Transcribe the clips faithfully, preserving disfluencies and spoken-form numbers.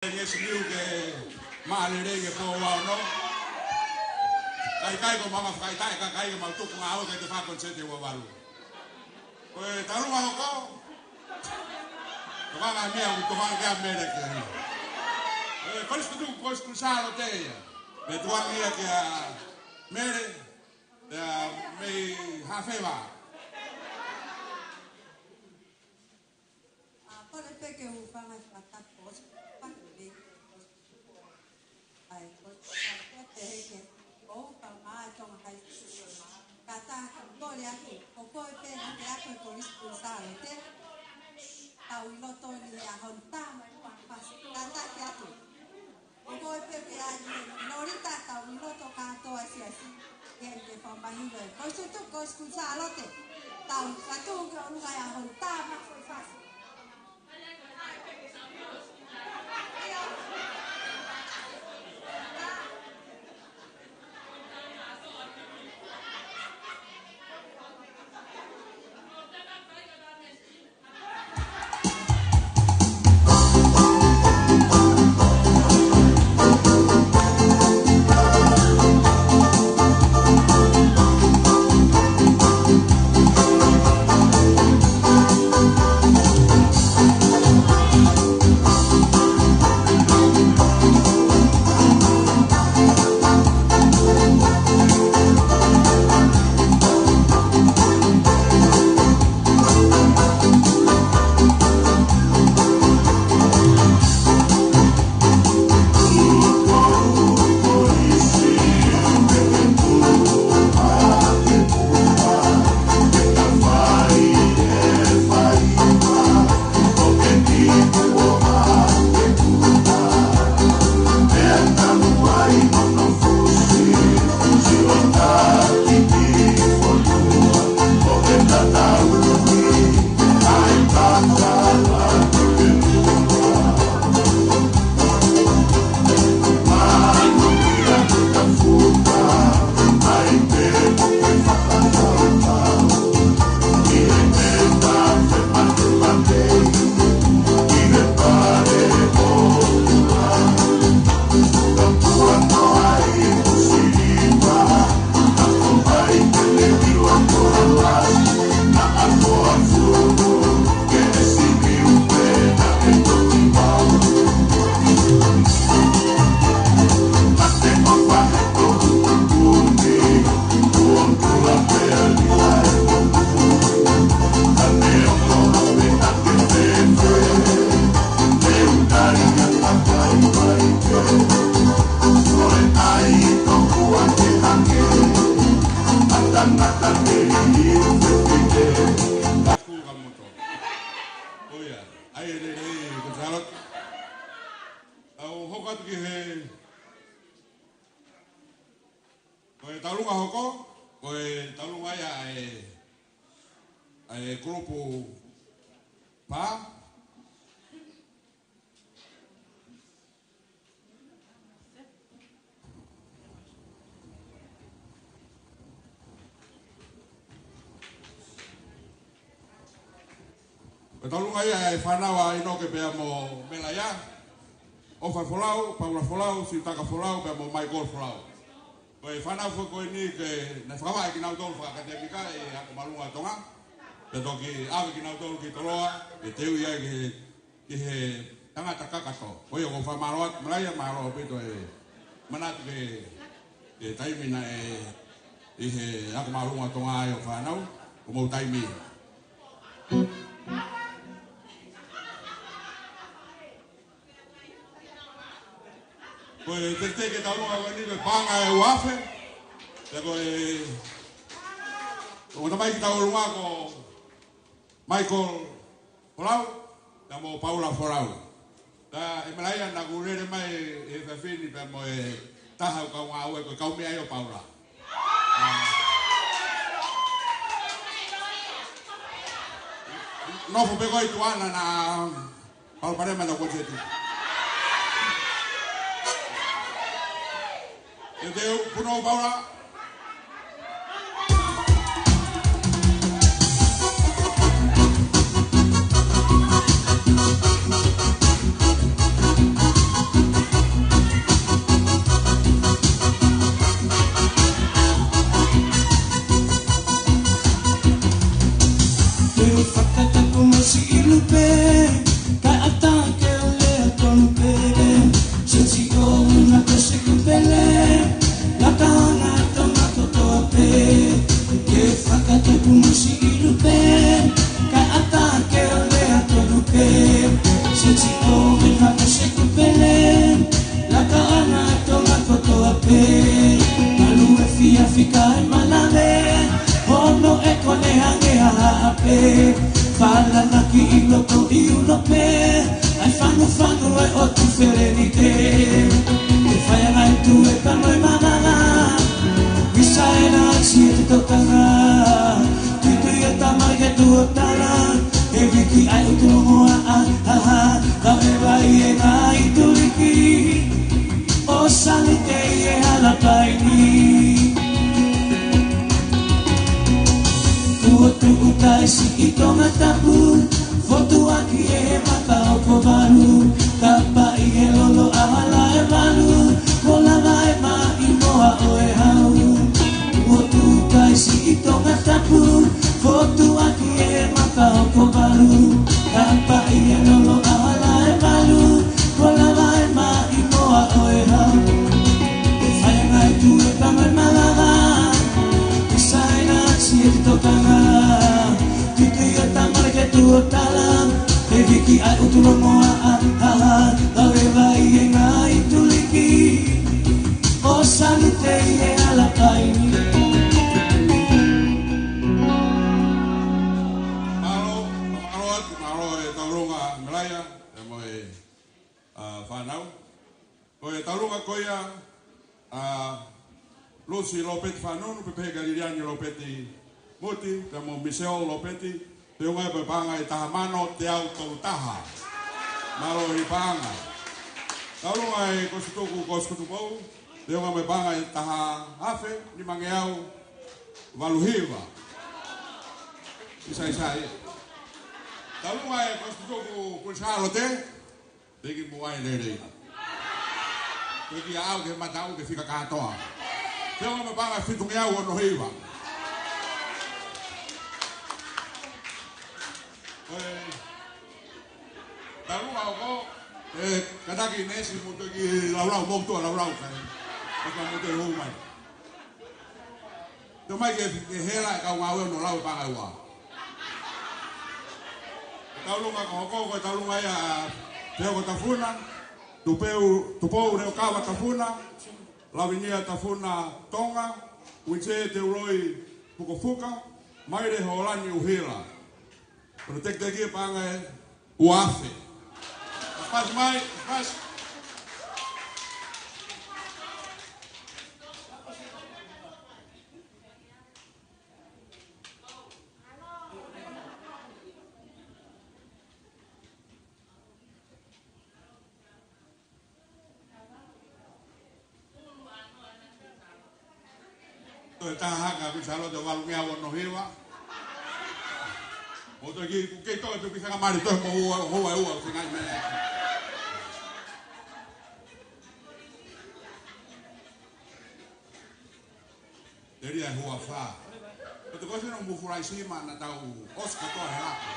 Ngeʻesi Niu ke maʻa lelei ke pō ua ono. Kae ʻikai ko e maʻu fakaʻitaʻi e kakai ke mau tuku ngāue ki he fakakonisēti ua valu. Ko e taulunga hoko. Tokanga meʻa ʻoku tokanga ki ai Mele ke. ʻE, Kolisi Tutuki, Kolisi Kuini Sālote ia. Meʻa tokanga ia kia Mele. Ia, mei Hafeva. ʻA, kole pē ke u hūfanga he fakatapu ʻo Sipaki Lei. ʻAi, ko e pehē ke ʻoua ʻe maʻa Tonga High School. Kātaki kole atu, ko koe pē naʻa ke ako he Kolisi Kuini Sālote. Tau ʻi loto ni he ʻaho ni, tā mai ʻa e fasi. Kātaki atu. Ko koe pē pea ʻi he lolita, tau ʻi loto kātoa siasi. Ke ke fakamahino e Kolisi Tutuki, Kolisi Kuini Sālote. Tau fatu ki ʻolunga he ʻaho ni, tā mai ʻa e fasi. ʻOia, ʻai e lelei ko Sālote. Tau hoko atu ki he, ko e taulunga hoko, ko e taulunga ia ʻa e, ʻa e kulupu pā. Ko e taulunga ia ʻa e fānau ʻa ʻInoke pea mo Melaia. ʻOfa Folau, Paula Folau, Siutaka Folau, pea mo Michael Folau. Ko e fānau foki ko eni ke na fakavaʻe kinautolu fakaʻakademika ʻi he Ako Māʻolunga ʻo Tonga. Pea toki ʻave kinautolu ki Toloa, ke teuʻi ai ki he ki he tangata kakato. Ko ia ʻoku ou fakamālō atu, Melaia, mālō ʻaupito e manatu ki he, ki he taimi naʻe ʻi he Ako Māʻolunga ʻo Tonga ai ʻo fānau, ko hoʻomou taimi. Ko e teketeke taulunga ko eni ko e paʻanga ʻe uaafe. Pea ko e, ko e tamaiki taulunga ko Michael Folau, pea mo Paula Folau. Ka ʻe Melaia naʻa ku lele mai he efiafi ni pea mo e taha ʻoku kau ngāue ko e kau meʻa ia ʻo Paula. Nofo pē ko ē ʻi tuʻa na na palopalema ʻetau konisēti. Teu, teu, punou Paula. Telenite, e faiangaituʻa e pango e mavava, ʻi Saina ʻasi e tokanga, tuitui e tama ke tuʻo tala, e viki ai ʻutu longoaʻa, ha, ha, ka e vai e ngaahi tuliki, ʻo Salute ʻi he hala paini. Kuo tuʻu taisi ʻi Tongatapu, fotu ʻaki e maka ʻo Kovalu, kapa ʻi he lolo ʻaho Laevalu, kuo lava e maʻimoa ʻo e hau. Kuo tuʻu taisi ʻi Tongatapu, fotu ʻaki e maka ʻo Kovalu, kapa ʻi he lolo ʻaho Laevalu, kuo lava e maʻimoa ʻo e hau. E faiangaituʻa e pango e mavava, ʻi Saina ʻasi e tokanga, tuitui e tama ke tuʻo tala, e viki ai ʻutu longoaʻa, ha, ha, ka e vai e ngaahi tuliki, ʻo Salute ʻi he hala paini. Mālō, mālō atu, mālō e Taulunga Melaia, e mo e, ʻa, fānau. Ko e Taulunga ko ia, ʻa, Lucy Lopeti Fanunu, pehē kia Liliani Lopeti Muti, pea mo Michelle Lopeti, feʻunga ia mo e paʻanga ʻe taha mano teau tolu taha. Mālō e paʻanga. Taulunga e Kosituku, Kosituku Pou, feʻunga mo e paʻanga ʻe taha afe nimangeau valu hiva. Isaisai. Taulunga e Kosituku Kuini Sālote, teki mo ai lelei. Teki au ke mataʻu ke fika kātoa. Feʻunga mo e paʻanga fitungeau ono hiva. Oi. Taulunga ʻoku, e, kātaki neesi mo teki laulau, mo tuʻa laulau kai. Paka mo te hū mai. Te mai ke, ke hela e kau ngāue ʻo lau e paʻanga ua. Taulunga ko hoko ko e taulunga ia ʻa Teoko Tafuna, Tupeu, Tupou Leokava Tafuna, Lavinia Tafuna Tonga, Uite Teuloi Pukofuka, Maile Holani ʻUhila. Ko e tekiteki e paʻanga ʻe ua afe. Pasi mai, pasi. Toe taha haka, Kuini Sālote, valu ngeau ono hiva. ʻO toe ki, ku kei toe, toe ki fenga mali, toe mo hua, hua, hua, fenga i mea. Telia e hua fā. ʻO te kosi no mu fulaisi ma na tau ʻosi kātoa he lako.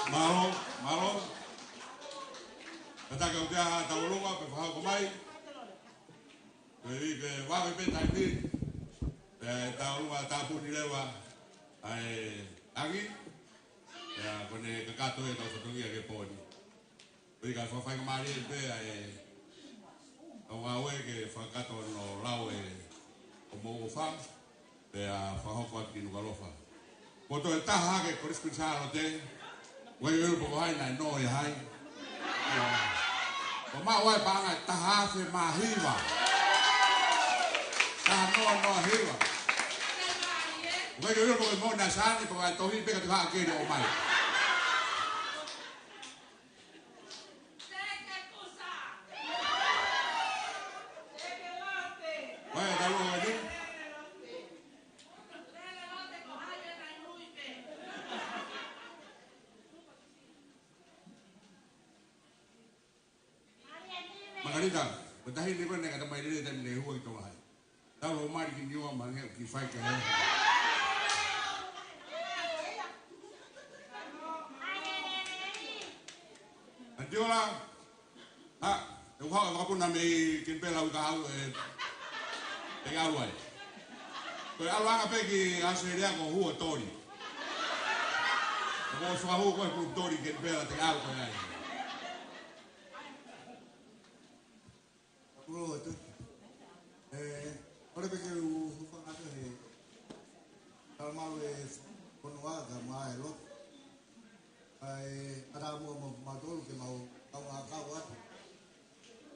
Mālō, mālō. Kātaki ʻoku ʻi ai ha tauʻolunga pea fakahoko mai. Ko e ʻi ke vave pē taimi. Pea ʻe tauʻolunga tāpuni leva ʻa e ʻangi. Pea ko ʻene kakato ʻetau fatongia ki he pō ni. Ko e ʻikai fakafaingamālie pē ʻa e ʻa e ngāue ke fakakakato hono lau ʻe homou ʻofa, pea fakahoko atu ki Nukuʻalofa. Ko e toe taha ke Kolisi Kuini Sālote, ʻoku ʻikai ke u ʻilo pe ko hai naʻe nō ʻi ai. Ko e maʻu ai paʻanga ʻe taha afe mā hiva. Taha noa noa hiva. ʻOku ʻikai ke u ʻilo pe ko e moʻoni ʻa Sani, pe ko e tohi pē ka te haʻa keli ʻo mai. Vai, ʻa e tauʻolunga ni. Makalita, ko e taʻahine ko ē naʻe ʻikai ke ta mai lele taimi naʻe hū ai ki Tonga hai. Tau ʻo mali ki Niua, ma nge ki fai ka he. Atiola. Ha, ʻe uha ʻo kapuna mei Kenipela ʻo ka au ʻe, ʻe au ai. Ko e ʻalu anga pē ki ʻAositelēlia ko hū ʻo toli. Ko e fakahū ko e hū toli Kenipela te au ko ai. Kulo atu. ʻE, ʻoku ou pehē ke u hūfanga atu he talamai ʻe he fonua kae ʻumaʻā e lotu. ʻA e ʻatamua mo mautolu ke mau kau ʻa kau atu.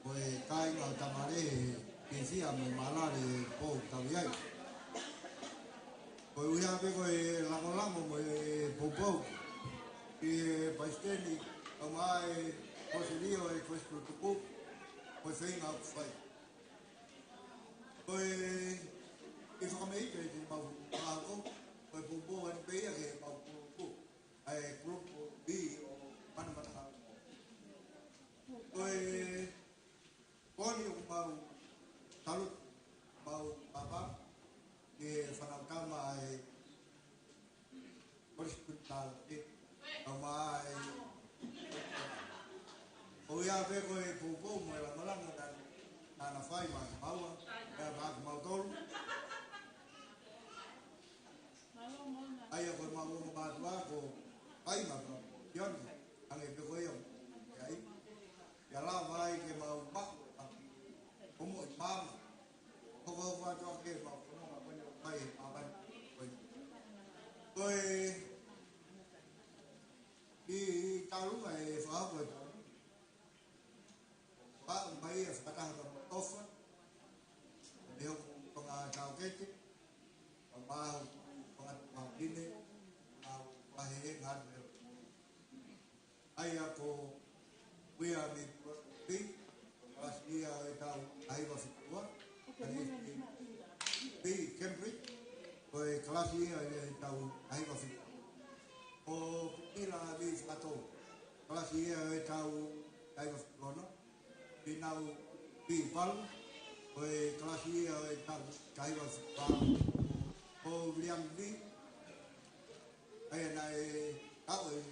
Ko e kāinga ʻo Tamale he Kisia mo Malale ʻo tau ʻi ai. Ko e ʻuhinga pē ko e langolango mo e poupou ki he palesiteni, kae ʻumaʻā e Kōsilio ʻo e Kolisi Tutuku, ko e feinga ʻoku fai. Ko e, ʻi he fakameʻite ʻi he mau ako, ko e poupou ʻa e pē ia ke mau kulupu, ʻa e kulupu B ʻo Manavahā. Ko e pō ni ʻoku mau talu, mau papa, ki he fānau tama ʻa e Kolisi Kuini Sālote, kae ʻumaʻā e, ʻo ia pē ko e poupou mo e langolango naʻa, naʻa na fai maʻa kimaua, pea maʻa kimautolu. ʻA ia ko e mau ongo mātuʻa ko Paima, ko Sione, hangē pē ko ia ʻoku ʻi ai. Pea lava ai ke mau maʻu ʻa e homo ʻi māmani. Hokohoko atu ʻa e mau fononga ko eni ʻoku fai ʻi māmani. Ko e, ko e ʻi taulunga e fakahoko e tau. Pea ʻomai e fakataha ka mo ʻofa. Mei hoku tonga taʻokete. Pea mo hoku tonga tuʻa pine. Pea mo e ngaahi ʻa ia ko Uia Mipui, kalasi ia ʻo e taʻu taha hiva fitu ua, N S P Cambridge, ko e kalasi ia ʻo e taʻu taha hiva fitu ua. Ko Pila Vifakatou, kalasi ia ʻo e taʻu taha hiva fitu ono, Pinau Pipalu, ko e kalasi ia ʻo e taʻu taha hiva fitu ono. Ko William Lee, ʻa ia naʻe kau ʻi he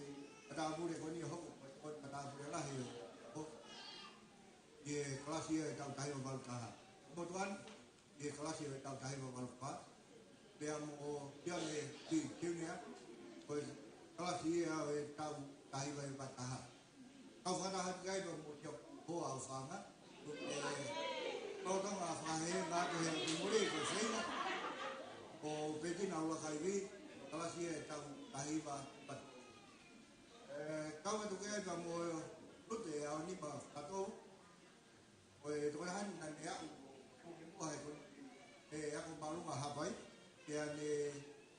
matāpule ko eni ʻo hoko, ko e matāpule lahi ʻo hoko. ʻI he kalasi ia ʻo e taʻu taha hiva valu taha. Motuʻa ni, ʻi he kalasi ia ʻo e taʻu taha hiva valu fā. Pea mo Sione Lee Junior, ko e kalasi ia ʻo e taʻu taha hiva hiva taha. Kau fakataha atu ki ai pea mo Tia Hoa ʻo Fanga. ʻE, lolotonga fakahēnga atu he ʻoku muli ko e feinga. Ko Petina ʻUlakaivi, kalasi ia ʻo e taʻu taha hiva valu. ʻE, kau atu ki ai pea mo Lute ʻAonima Fakatou. Ko e tokolahi naʻa ne aʻu, ko e mua he ko e ako māʻolunga Haʻapai, pea ne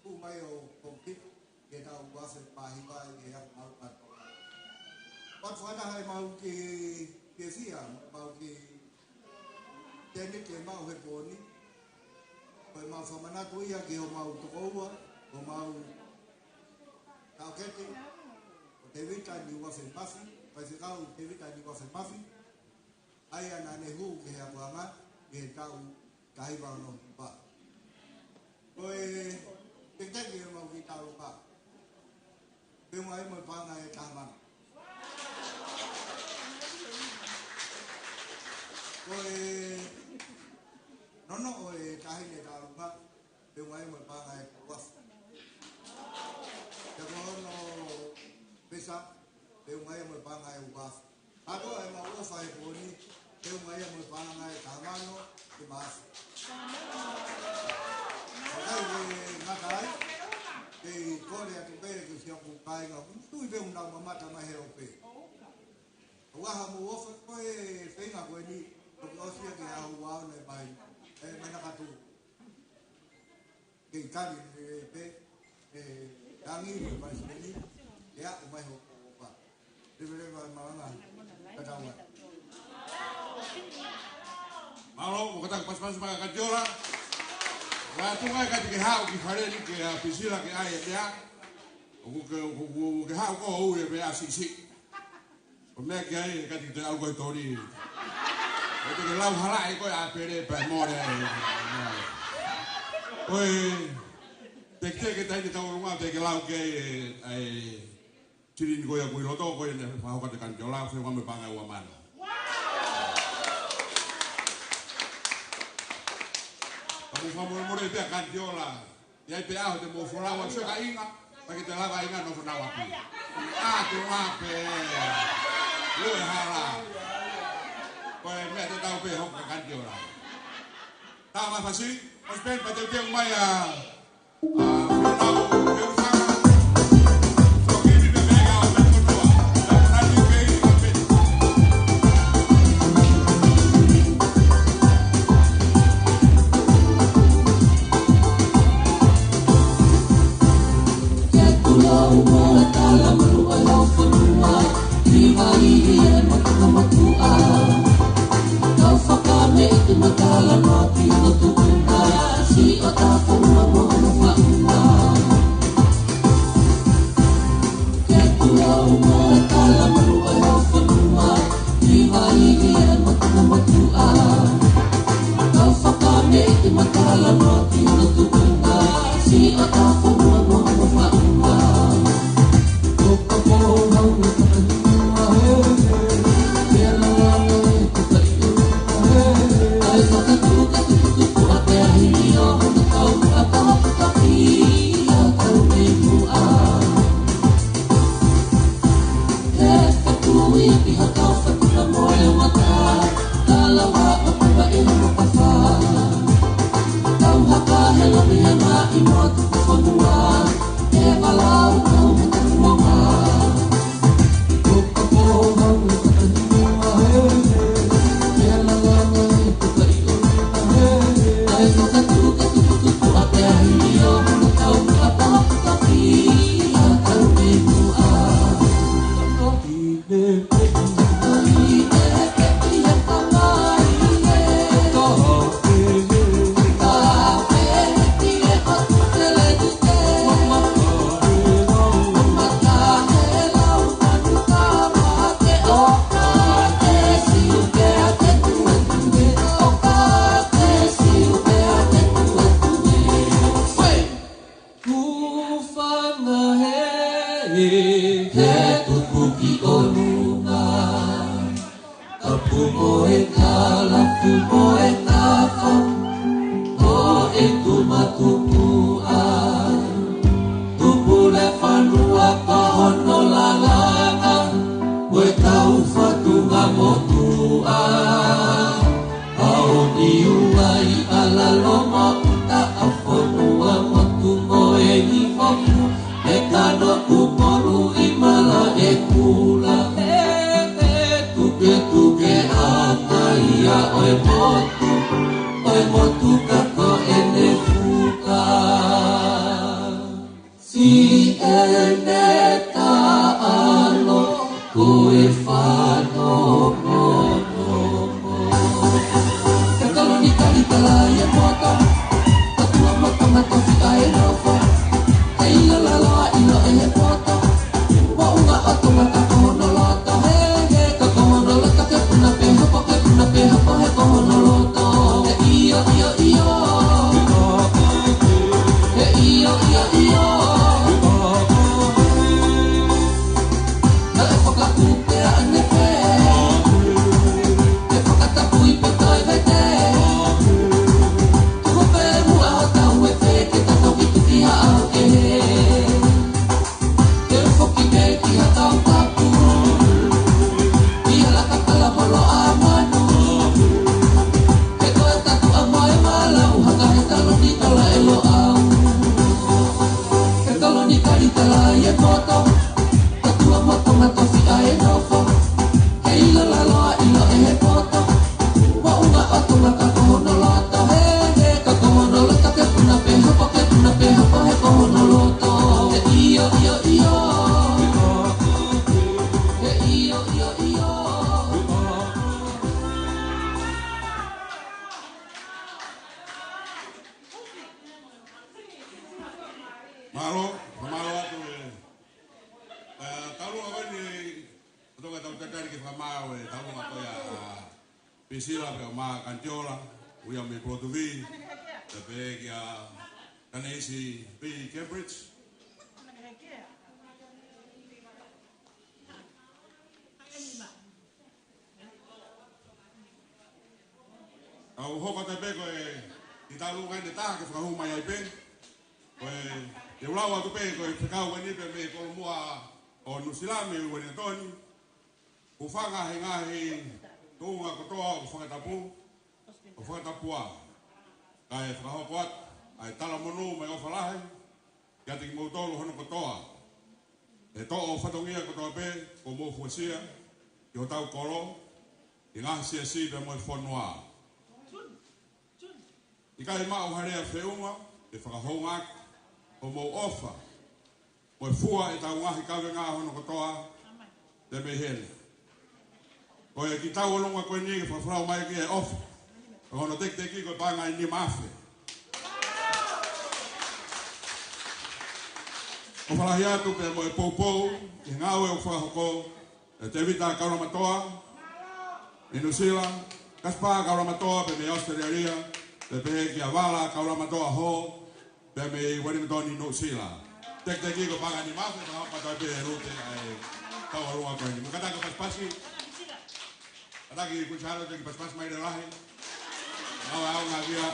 hū mai ʻo compete ʻi he taʻu ua afe mā hiva ʻi he ako māʻolunga Tonga. Pea fakataha ʻemau kiʻi, kiʻi fiefia, mau kiʻi tēniti ʻemau he pō ni. Ko ʻemau fakamanatu ia ki homau tokoua, homau taʻokete, ko Tēvita Niuafe Mafi, Faifekau Tēvita Niuafe Mafi, ʻa ia naʻa ne hū ki he akoʻanga ʻi he taʻu taha hiva ono hiva. Ko e tekiteki ʻemau kiʻi talofa. feʻunga ia mo e paʻanga ʻe taha mano. Ko e nonoʻo ʻa e taʻahine ʻa Talunga, feʻunga ia mo e paʻanga ʻe uaafe. Pea ko hono pesa, feʻunga ia mo e paʻanga ʻe uaafe. Kātoa ʻemau ʻofa he pooni, feʻunga ia mo e paʻanga ʻe taha mano, ʻe uaafe. ʻOku ʻikai ke ngata ai, kei kole atu pē ki siʻoku kāinga, ʻoku ou tui pē ʻoku nau mamata mai he ope. ʻOku ʻi ai haʻamou ʻofa ko e feinga ko eni, ʻoku ʻosi ia ki he ʻaho ua ʻo e ʻaho ni, ʻe, mai na katu. Kei tali lelei pē, ʻe, tangi mo e palesiteni, ʻe aʻu mai hoʻo ʻofa. Leveleva e malanga, ka tau atu. Mālō, ʻoku ou kata pasipasi mai kia Kantiola. Ua atu mai ka te ke haʻu ki fale ni kia Pisila ke ʻai e meʻa. ʻOku ke, ʻoku, ʻoku ke haʻu koe ʻo ui e meʻa siʻisiʻi. Ko e meʻa ki ai, ʻe kati te au ko e toli. ʻE te ke lau hala ʻe koe ʻa Pele pea mole ai. Ko e, te ke, te ke tai te tau lunga, te ke lau ki ai, ʻe, ʻe, tiri ni ko ia kui loto, ko ia ne fahoko te Kantiola, feʻunga mo e paʻanga ʻe ua mano. Ka mou fakamolemole pē Kantiola. ʻI ai pē ʻaho te mou folau ʻo sio ka ʻinga, ka ke te lava ʻinga nofo naua pē. ʻA, te ua pē. Lue hala. Ko e meʻa te tau pē hoko kia Kantiola. Tā mafasi, ʻosi pē pea teuteu mai ʻa, ʻa, Fenau, Teusanga. So, kimi pē meʻa ʻo meʻa kotoa. Tufanga he, he tupu ki ʻolunga. Tapu mo e kalapu mo e kafa, ko e tuma tupuʻa. Tupu le fanua ka hono lalanga, ko e kau fatunga motuʻa. ʻAo ni uai ʻa lalo mo uta ʻa fonua motu mo e ni foku, e kano kupolu ʻi mala e kula. Tuke tuke ʻa kaia ʻo e motu, ʻo e motu ka ko ʻene fuka. Siʻene taʻalo ko e fano. Ke kalo ni kali kala ia mota. Katua mota mata fika e nofo. Ke ila lalo a ilo e he pota. Mo unga o tuma ka kono lota. He he ka kono lota ke puna pe hopo ke puna pe hopo he kono lota. Ke io io io. Ke io io io. Tatali ke fakamaau e taulunga ko ia ʻa Pisila pea mo Kantiola, uia mei Pulotuvi, pea pehē kia Kaneisi pē Cambridge. ʻOku hoko atu pē ko e kiʻi taulunga ʻe taha ke fakahū mai ai pē. Ko e, te u lau atu pē ko e fekau eni pē mei Kolomuʻa ʻo Nuʻusila mei Uelingatoni. Hūfanga he ngaahi tuʻunga kotoa ʻoku fakatapu, ʻoku fakatapua. Kae fakahoko atu ʻa e talamonū mo e ʻofa lahi kiate kimoutolu hono kotoa, ʻe toʻo fatongia kotoa pē kuo mou fuesia ki hotau kolo, ki he ngaahi siasi pea mo e fonua. ʻIkai maʻu ha lea feʻunga ke fakahoungaʻaki hoʻomou ʻofa mo e fua ʻetau ngaahi kavenga hono kotoa pē mei heni. Ko e kiʻi taulunga ko eni ke fakafolau mai ki he ʻofa, ko hono tekiteki ko e paʻanga ʻe nima afe. ʻOfa lahi atu pea mo e poupou ki he ngāue ʻoku fakahoko ʻe Tēvita Kaulamatoa mei Nuʻusila, Kasipā Kaulamatoa pē mei ʻAositelēlia, pea pehē kia Vala Kaulamatoa Hall pē mei Uelingatoni Nuʻusila. Tekiteki ko e paʻanga ʻe nima afe, fakahoko atu pē ʻe Lute ʻa e taulunga ko eni. Mou kātaki pasipasi. Kātaki Kuini Sālote ke pasipasi mai leʻo lahi. Ngāue ʻaonga kia.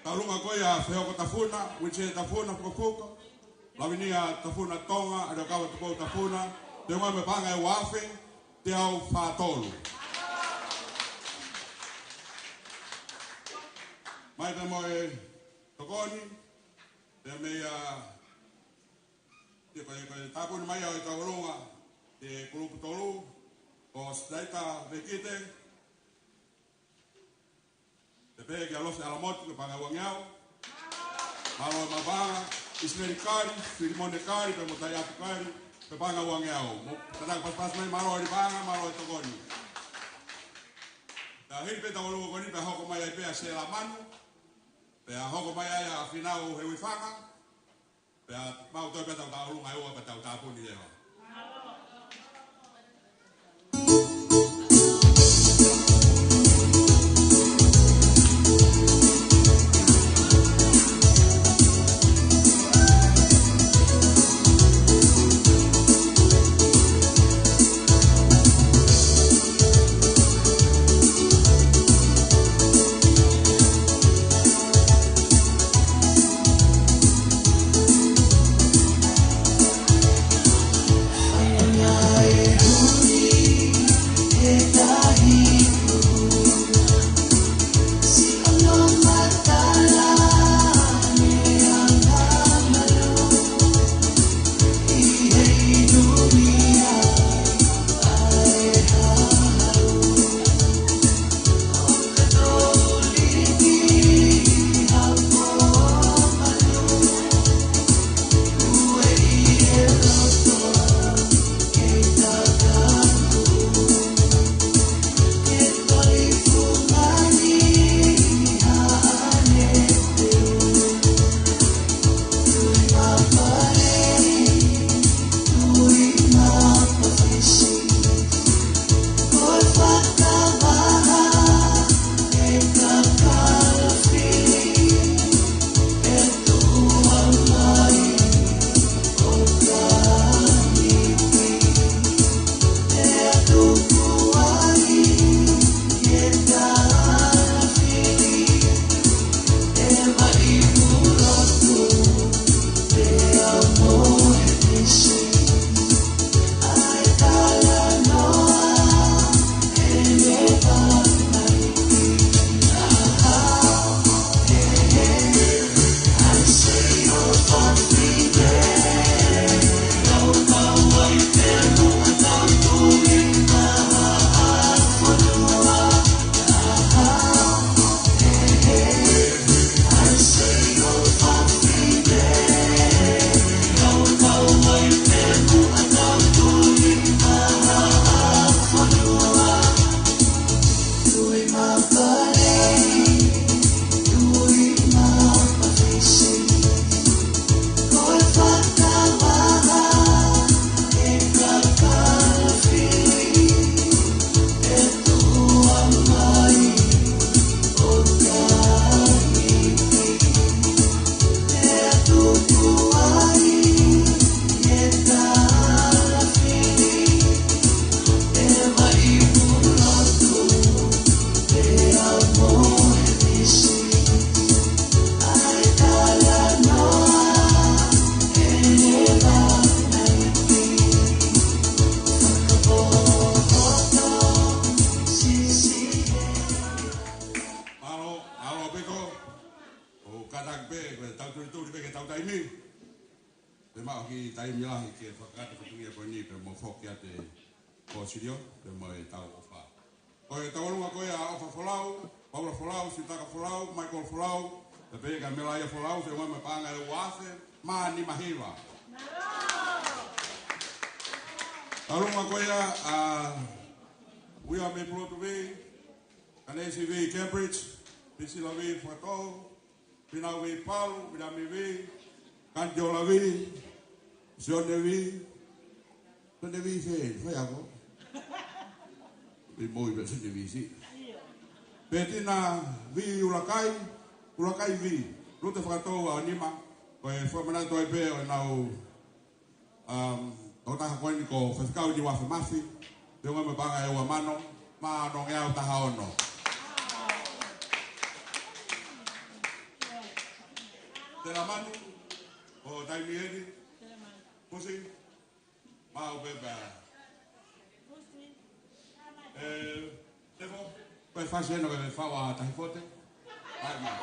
Taulunga ko ia ʻa Fehoko Tafuna, Uinisele Tafuna, Fukofuko, Lavinia Tafuna Tonga, ʻAliokava Tupou Tafuna, te u ngāue mo e paʻanga ʻe ua afe teau fā tolu. Mai pē mo e tokoni, pea mei a Ko e, ko e tāpuni mai ʻa e taulunga ʻa e kulupu tolu, ko Sitaita Vekite, pea pehē kia Lose ʻAlamoti, ko e paʻanga ʻe uangeau. Mālō e mapaʻanga, ʻIsileli Kali, Filimone Kali, pea mo Taiatu Kali, ko e paʻanga ʻe uangeau. Mou kātaki pasipasi mai, mālō e paʻanga, mālō e tokoni. Pea hili pē taulunga ko eni, pea hoko mai ai pē ʻa Sela Manu, pea hoko mai ai ʻa Finau Heuifanga, pea maʻu toe pē ʻetau taulunga ʻe ua pea tau tāpuni leva. Kātaki pē, ko e tau tulituli pē ke tau taimi. Pea maʻu ha kiʻi taimi lahi ke fakakakato e fatongia ko eni pea mo foki atu e kōsilio, pea mo e tau ʻofa. Ko e tauʻolunga ko ia ʻa ʻOfa Folau, Paula Folau, Sitaka Folau, Michael Folau, pea pehē kia Melaia Folau, feʻunga mo e paʻanga ʻe ua afe mā nima hiva. Tauʻolunga ko ia ʻa Uia mei Pulotu Vei, Kanesi Vei Cambridge, Priscilla Vei Fakatou, Pinau Vei Palu, Pinami Vei, Kantiola Vei, Sione Vei, Sione Vei se, fai ako. Vei Moʻui pē Sione Vei si. Petina Vei Ulakai, Ulakai Vei, Lute Fakatou ʻa nima, ko e fakamanatu ai pē ʻo e nau Um, tokotaha ko eni ko Faifekau Niuafe Mafi, feʻunga mo e paʻanga ʻe ua mano, mā nongeau taha ono. Tela manu, ʻo taimi eni, pusi, mau pepa. E, tefo, ko e fasi ena ko e fau ʻa Tahi Fote. Ai, mā.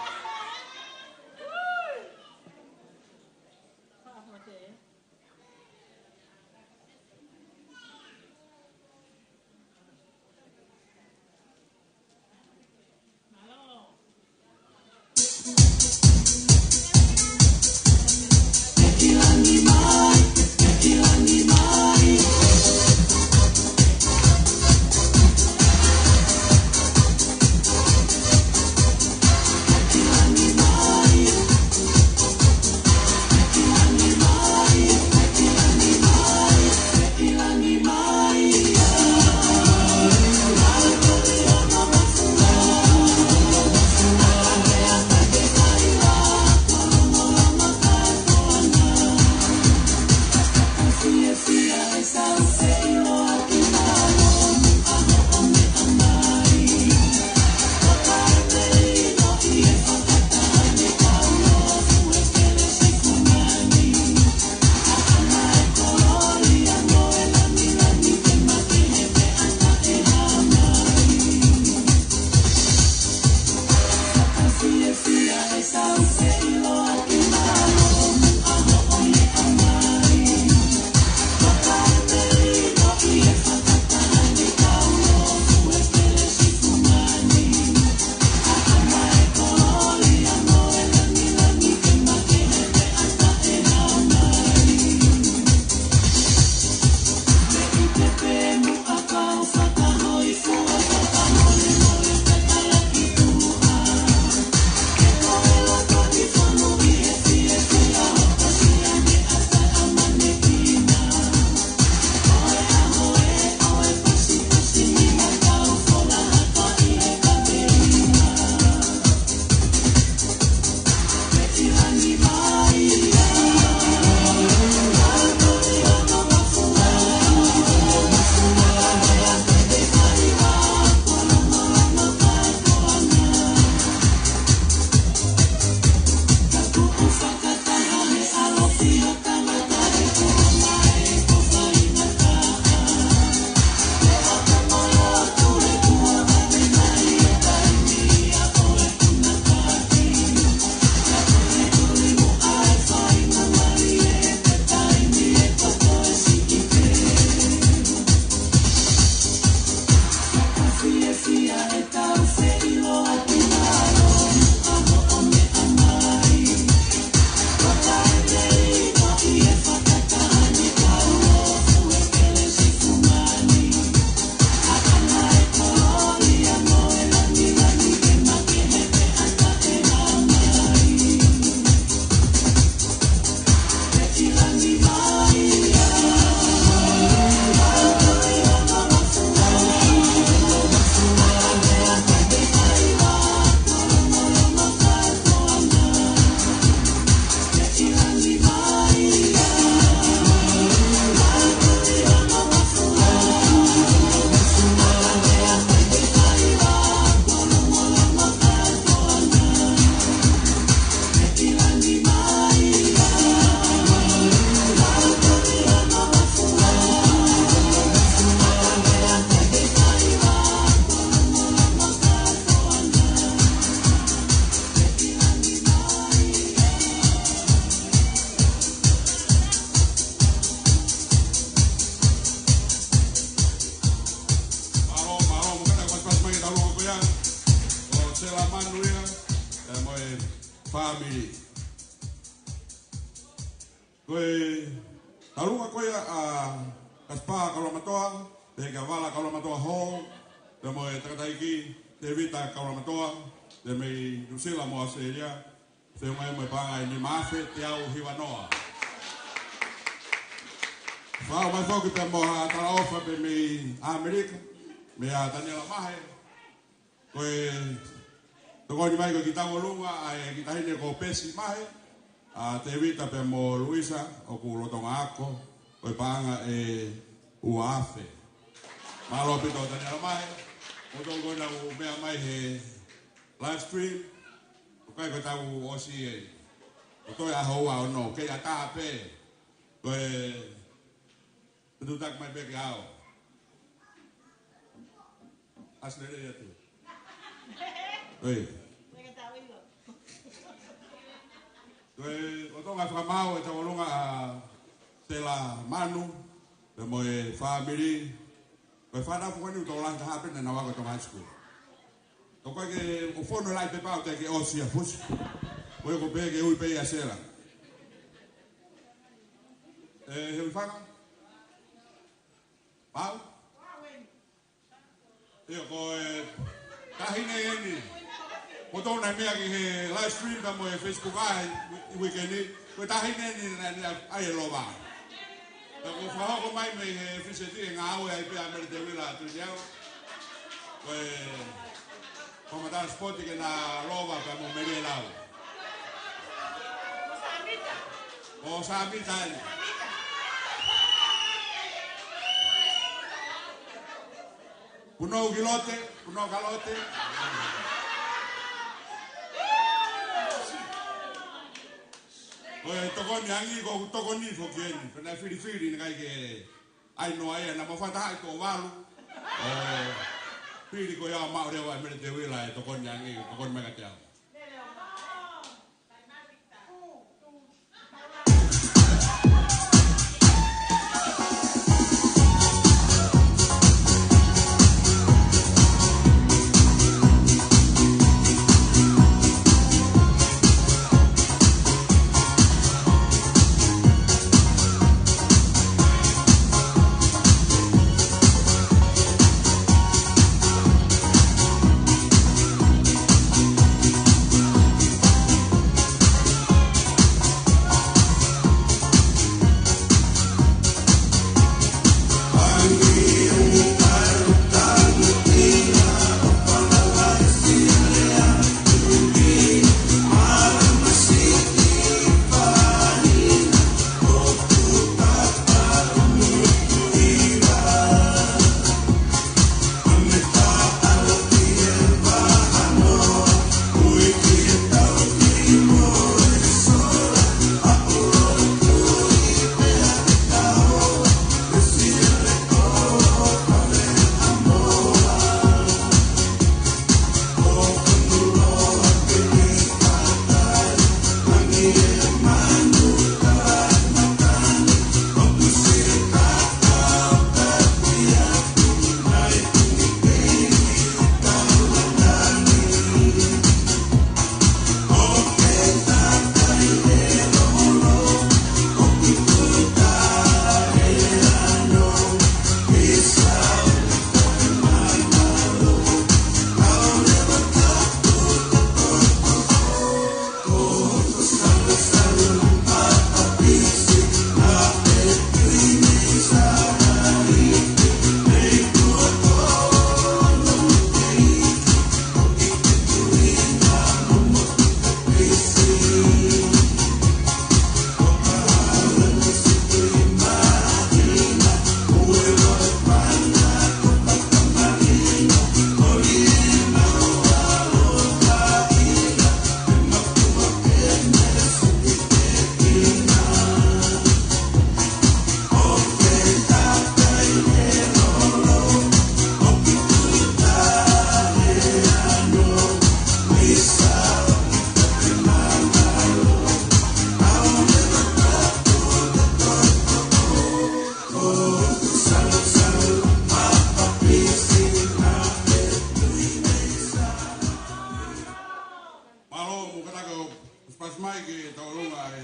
Fāmili. Ko e taulunga ko ia ʻa Kasipā Kaulomatoa, pehē kia Vala Kaulomatoa Hall, pea mo e tangataʻeiki Tēvita Kaulomatoa, pea mei Nuʻusila mo ʻAositelēlia, feʻunga ia mo e paʻanga ʻe nima afe teau hiva noa. Fau mai foki pea mo ha talaʻofa pē mei ʻAmelika, meia Taniela Mahe, ko e tokoni mai ko e kiʻi taulunga ʻa e kiʻi taʻahine ko Pesi Mahe, ʻa Tēvita pea mo Luisa, ʻoku lolotonga ako, ko e paʻanga ʻe ua afe. Mālō ʻaupito Taniela Mahe, ʻoku tokoni ʻoku meʻa mai he live stream, ʻoku ʻikai ko e tau ʻosi ē. ʻOku toe ʻaho ua ono, kei ʻatā pē. Ko e Tuʻu taki mai pē ke ao. ʻAositelēlia atu. ʻOi. Ko e ʻoku tau fakamaau e taulunga ʻa Sela Manu, pea mo e fāmili. Ko e fānau foki eni ʻoku tau lahi taha pē naʻa nau ako Tonga High School. Tau ko e ke ʻo fono lai pē pau te ke ʻosi a fusi. Ko e ko pē ke ui pē ia Sela. E, he ui fanga? Pau? ʻIo, ko e taʻahine eni. Ko tona meʻa ki he live stream pea mo e Facebook ai, ʻi weekend ni. Ko e taʻahine eni naʻe ʻai e lova. Pea ko e fakahoko mai mei he fiseti e ngāue ai pē ʻa Mele Teuila Tuʻileau. Ko e fakamatala sipoti ke na lova pea mo Mele Lau. ʻO Sāmita eni. Punou ki lote, punou ka lote. Ko e tokoni angi, ko e tokoni foki eni. Pea naʻe filifili naʻe ʻikai ke ʻai noa ia, naʻa mau fakataha ʻi tuʻo valu. ʻO fili ko ia ʻo maʻu leva ʻe Mele Teuila e tokoni angi, tokoni mai kiate au. Mai ke tauʻolunga e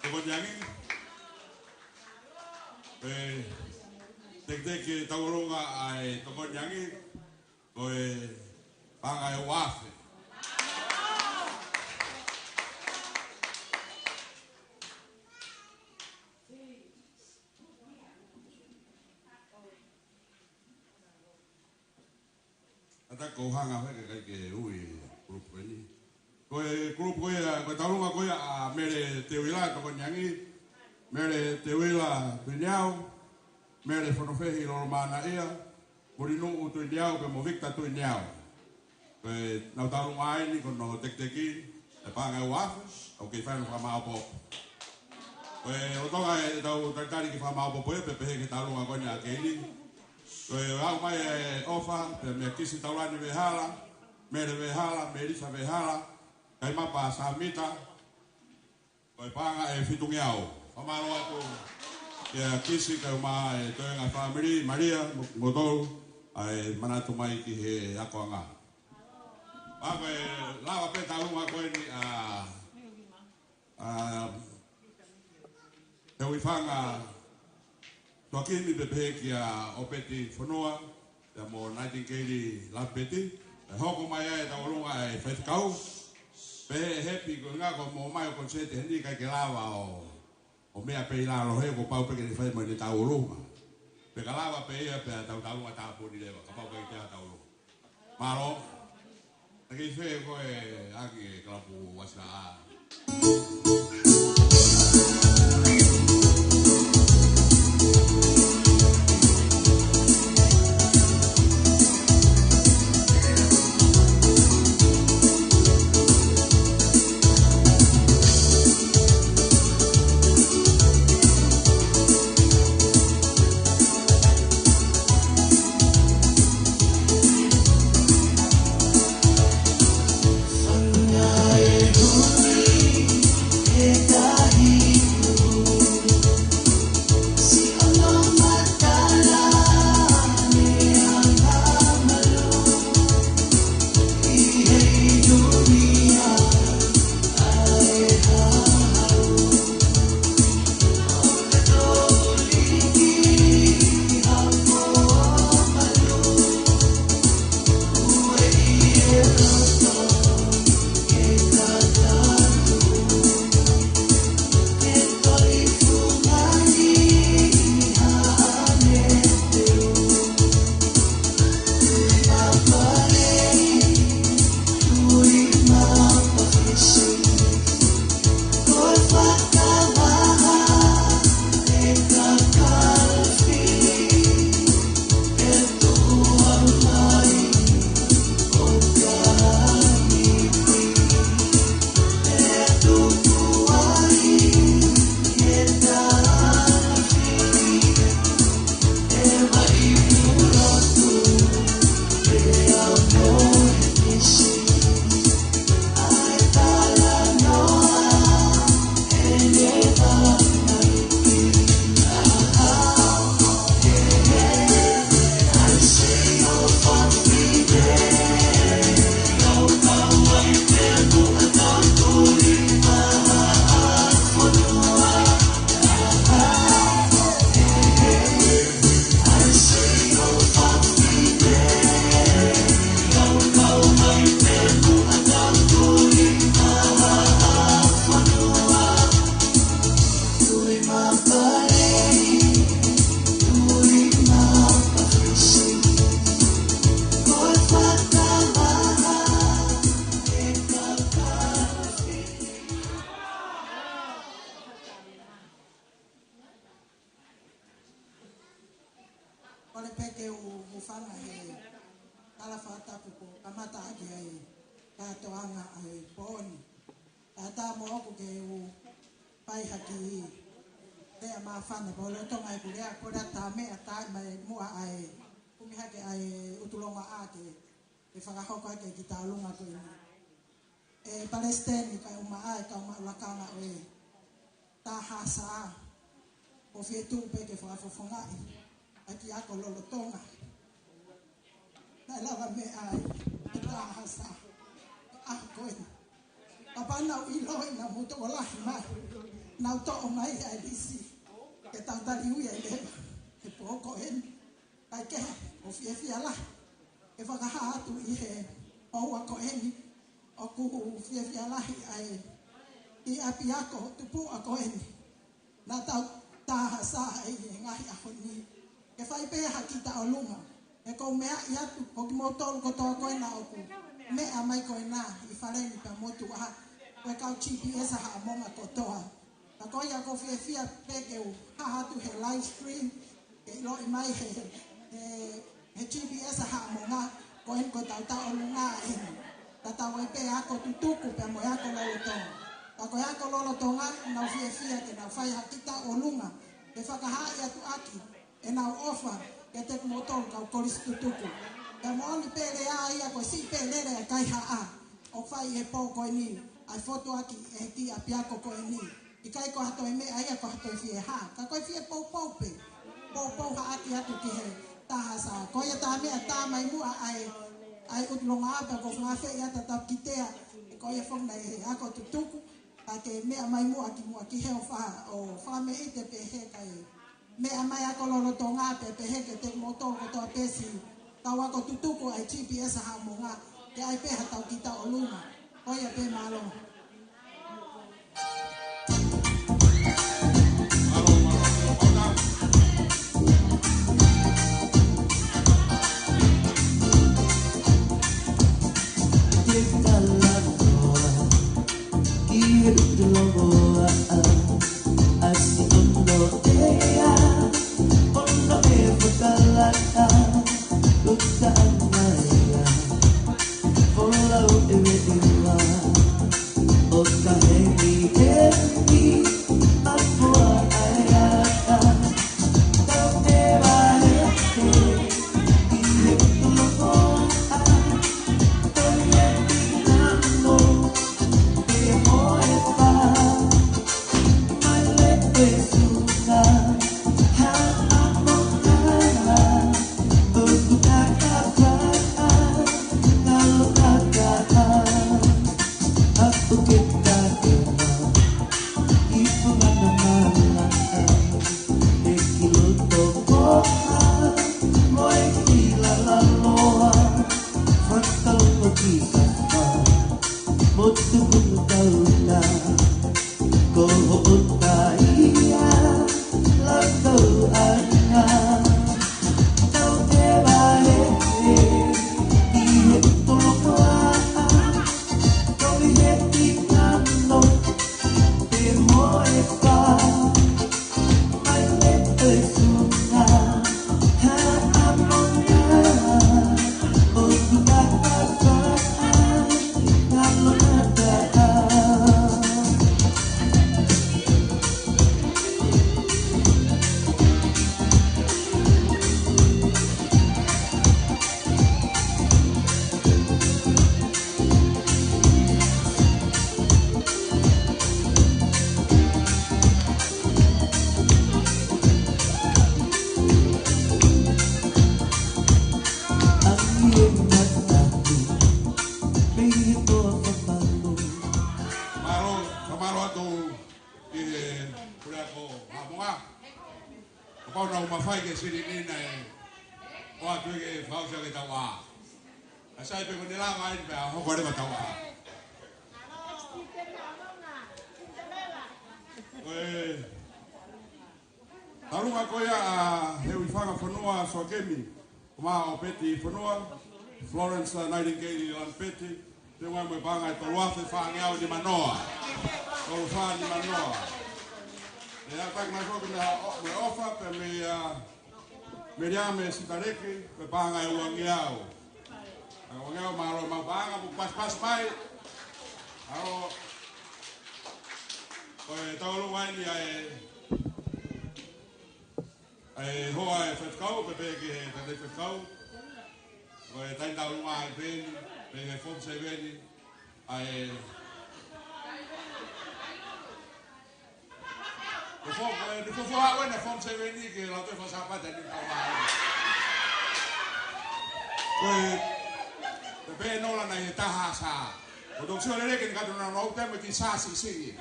tokoni angi. Pea teketeke ke tauʻolunga ʻa e tokoni angi, ko e paʻanga ʻe uaafe. ʻAtā, ʻoku ou hanga ʻo heke kae ʻikai ke ui e kulupu ko eni. Ko e kulupu ko ia, ko e tauʻolunga ko ia ʻa Mele Teuila, tokoni angi, Mele Teuila Tuiniau, Mele Fonofehi Lolomanaʻia, Mulinuʻu Tuiniau pea mo Victor Tuiniau. Ko ʻenau tauʻolunga eni ko hono teketeki e paʻanga ʻe uaafe, ʻoku kei fai hono fakamāʻopoʻopo. Ko e lolotonga ʻetau talitali ke fakamāʻopoʻopo ia, pea pehē ki he tauʻolunga ko eni ʻa Keili. Ko e aʻu mai e ʻofa pea meia Kisi Taulani Vehala, Mele Vehala, Melisa Vehala, Kaimapa Samita, ko e paʻanga ʻe fitungeau. Fakamālō atu kia Kisi kae ʻumaʻā e toenga fāmili, Malia, mo, mo tolu, ʻa e manatu mai ki he akoʻanga. Pea ko e lava pē tauʻolunga ko eni ʻa, ʻa, Heuifanga Tuakimi pea pehē kia ʻOpeti Fonua, pea mo Nightingale Lapeti. ʻE hoko mai ai e tauʻolunga e faifekau. Pea ʻe happy ko e ʻuhinga ko hoʻomou ō mai ʻo konisēti heni, ʻikai ke lava ʻo, ʻo meʻa pē ʻi lalo he kuo pau pē ke ne fai mo ʻene tauʻolunga. Pea ka lava pē ia pea tau tauʻolunga tāpuni leva, kapau ʻikai ke ʻi ai ha tauʻolunga. Mālō. Taki fē ko e ʻaki e kalapu uasi la. Kole pē ke u hūfanga he tala fakatapu kuo kamata ʻaki ai e kātoanga ʻa e pō ni. Kae ʻatā moʻoku ke u fai ha kiʻi lea māfana, pea lolotonga ʻeku lea ko e lea tā meʻa tā mai muʻa ʻa e kumi hake ʻa e ʻUtulongoaʻa ke, ke fakahoko ʻaki e kiʻi tauʻolunga ko eni. ʻE Palesiteni kae ʻumaʻā e kau maʻu lakanga ʻo e T H S A, ʻoku ou fie tuʻu pē ke fakafofongaʻi ʻa e kiʻi ako lolotonga naʻe lavameʻa ai e T H S A ʻi he ʻaho ko eni. Kapau naʻa nau ʻiloʻi naʻa mou tokolahi mai, naʻa nau toʻo mai ʻa e lisi ke tau tali ui ai leva he pō ko eni. Kae kehe, ʻoku ou fiefia lahi ke fakahā atu ʻi he houa ko eni, ʻoku ou fiefia lahi ʻa e kiʻi ʻapiako tupuʻa ko eni naʻa tau tā hasa ai he ngaahi ʻaho ni, ke fai pē ha kiʻi tauʻolunga. He ʻoku ou meaʻi atu, ko kimoutolu kotoa ko ena ʻoku meʻa mai ko ena ʻi fale ni pea mo tuʻa, ko e kau G P S Haʻamonga kotoa. Ka ko ia ʻoku ou fiefia pē ke u hā atu he live stream, ke ʻiloʻi mai he, he, he G P S Haʻamonga, ko eni ko ʻetau tauʻolunga eni. Ka tau ʻai pē ako tutuku pea mo e ako lolotonga. Ka ko e ako lolotonga, naʻa nau fiefia ke nau fai ha kiʻi tauʻolunga ke fakahaaʻi atu ʻaki ʻenau ʻofa kiate kimoutolu kau kolisi tutuku. Pea moʻoni pē lea ia ko e siʻi pē lele ʻa e kaihaʻa ʻoku fai he pō ko eni, ʻa e fotu ʻaki ʻe he kiʻi ʻapiako ko eni. ʻIkai ko ha toe meʻa ia ko ha toe fie hā. Ka ko e fie poupou pē. Poupou haʻaki atu ki he tā hasa. Ko ia tā meʻa tā mai muʻa ʻa e, ʻa e ʻUtulonga Apa ko fanga feʻiata tau kitea. Ko ia foki naʻe ako tutuku. Ka ke meʻa mai muʻa ki muʻa ki he ʻofa ʻo fakameʻite pē he kai. Meʻa mai ako lolotonga pē pehē kiate kimoutolu kotoa pē siʻi kau ako tutuku ʻa e G P S Haʻamonga, ke ʻai pē ha tau kiʻi tauʻolunga. Ko ia pē, mālō. Ke talanoa ki he ʻUtulonga Apa, ʻasi ʻo noʻea, ʻo noʻea fakalata, ʻuta ʻana ia, folau ʻe veʻeva, ʻo ka heni heni, ʻa fua ʻa e ata. He ki loto koha, mo e ki laloa, fakaloko ki kafa, mo tuku tauta, ko hoʻo taia, la tau anga, tau te vahe, i he tolokoa, tau i he ki nano, te mo e pa. Mālō, fakamālō atu ki he puleako Haʻamonga. Kapau naʻa mou mafai ke sili ni naʻe ʻoatu ke fausia ke tau ā. ʻA sai pē ko ʻene lava ai pea hoko leva tau ā. Ko e tauʻolunga ko ia ʻa Heuifanga Fonua Soakemi, ko ma ʻo Peti Fonua, Florence Nightingale Lamipeti, te ua mo e paʻanga ʻe tolu afe fāngeau nimanoa. Tolu fā nimanoa. ʻE ʻataki mai foki mo e ʻofa pē mei a Miriame Sitaleki, mo e paʻanga ʻe uangeau. ʻE uangeau, mālō mo e paʻanga mo paspas mai. ʻAo, ko e tauʻolunga eni ʻa e ʻa e hoa ʻo e faifekau, pea pehē ki he tangataʻeiki faifekau. Ko e taimi tauʻolunga ʻa e peni, pehē ki he Form Seven, ʻa e, ko e fo-, ko e, ko e fuofua ʻaho ʻeni ʻa e Form Seven ki he Lautohi Faka-Sāpate ʻa e taʻu ni. Ko e, pea pehē noa naʻe ʻi he taha Sā. ʻOku ou sio lelei ke ne kata nau nau te mo e kiʻi sāsisi.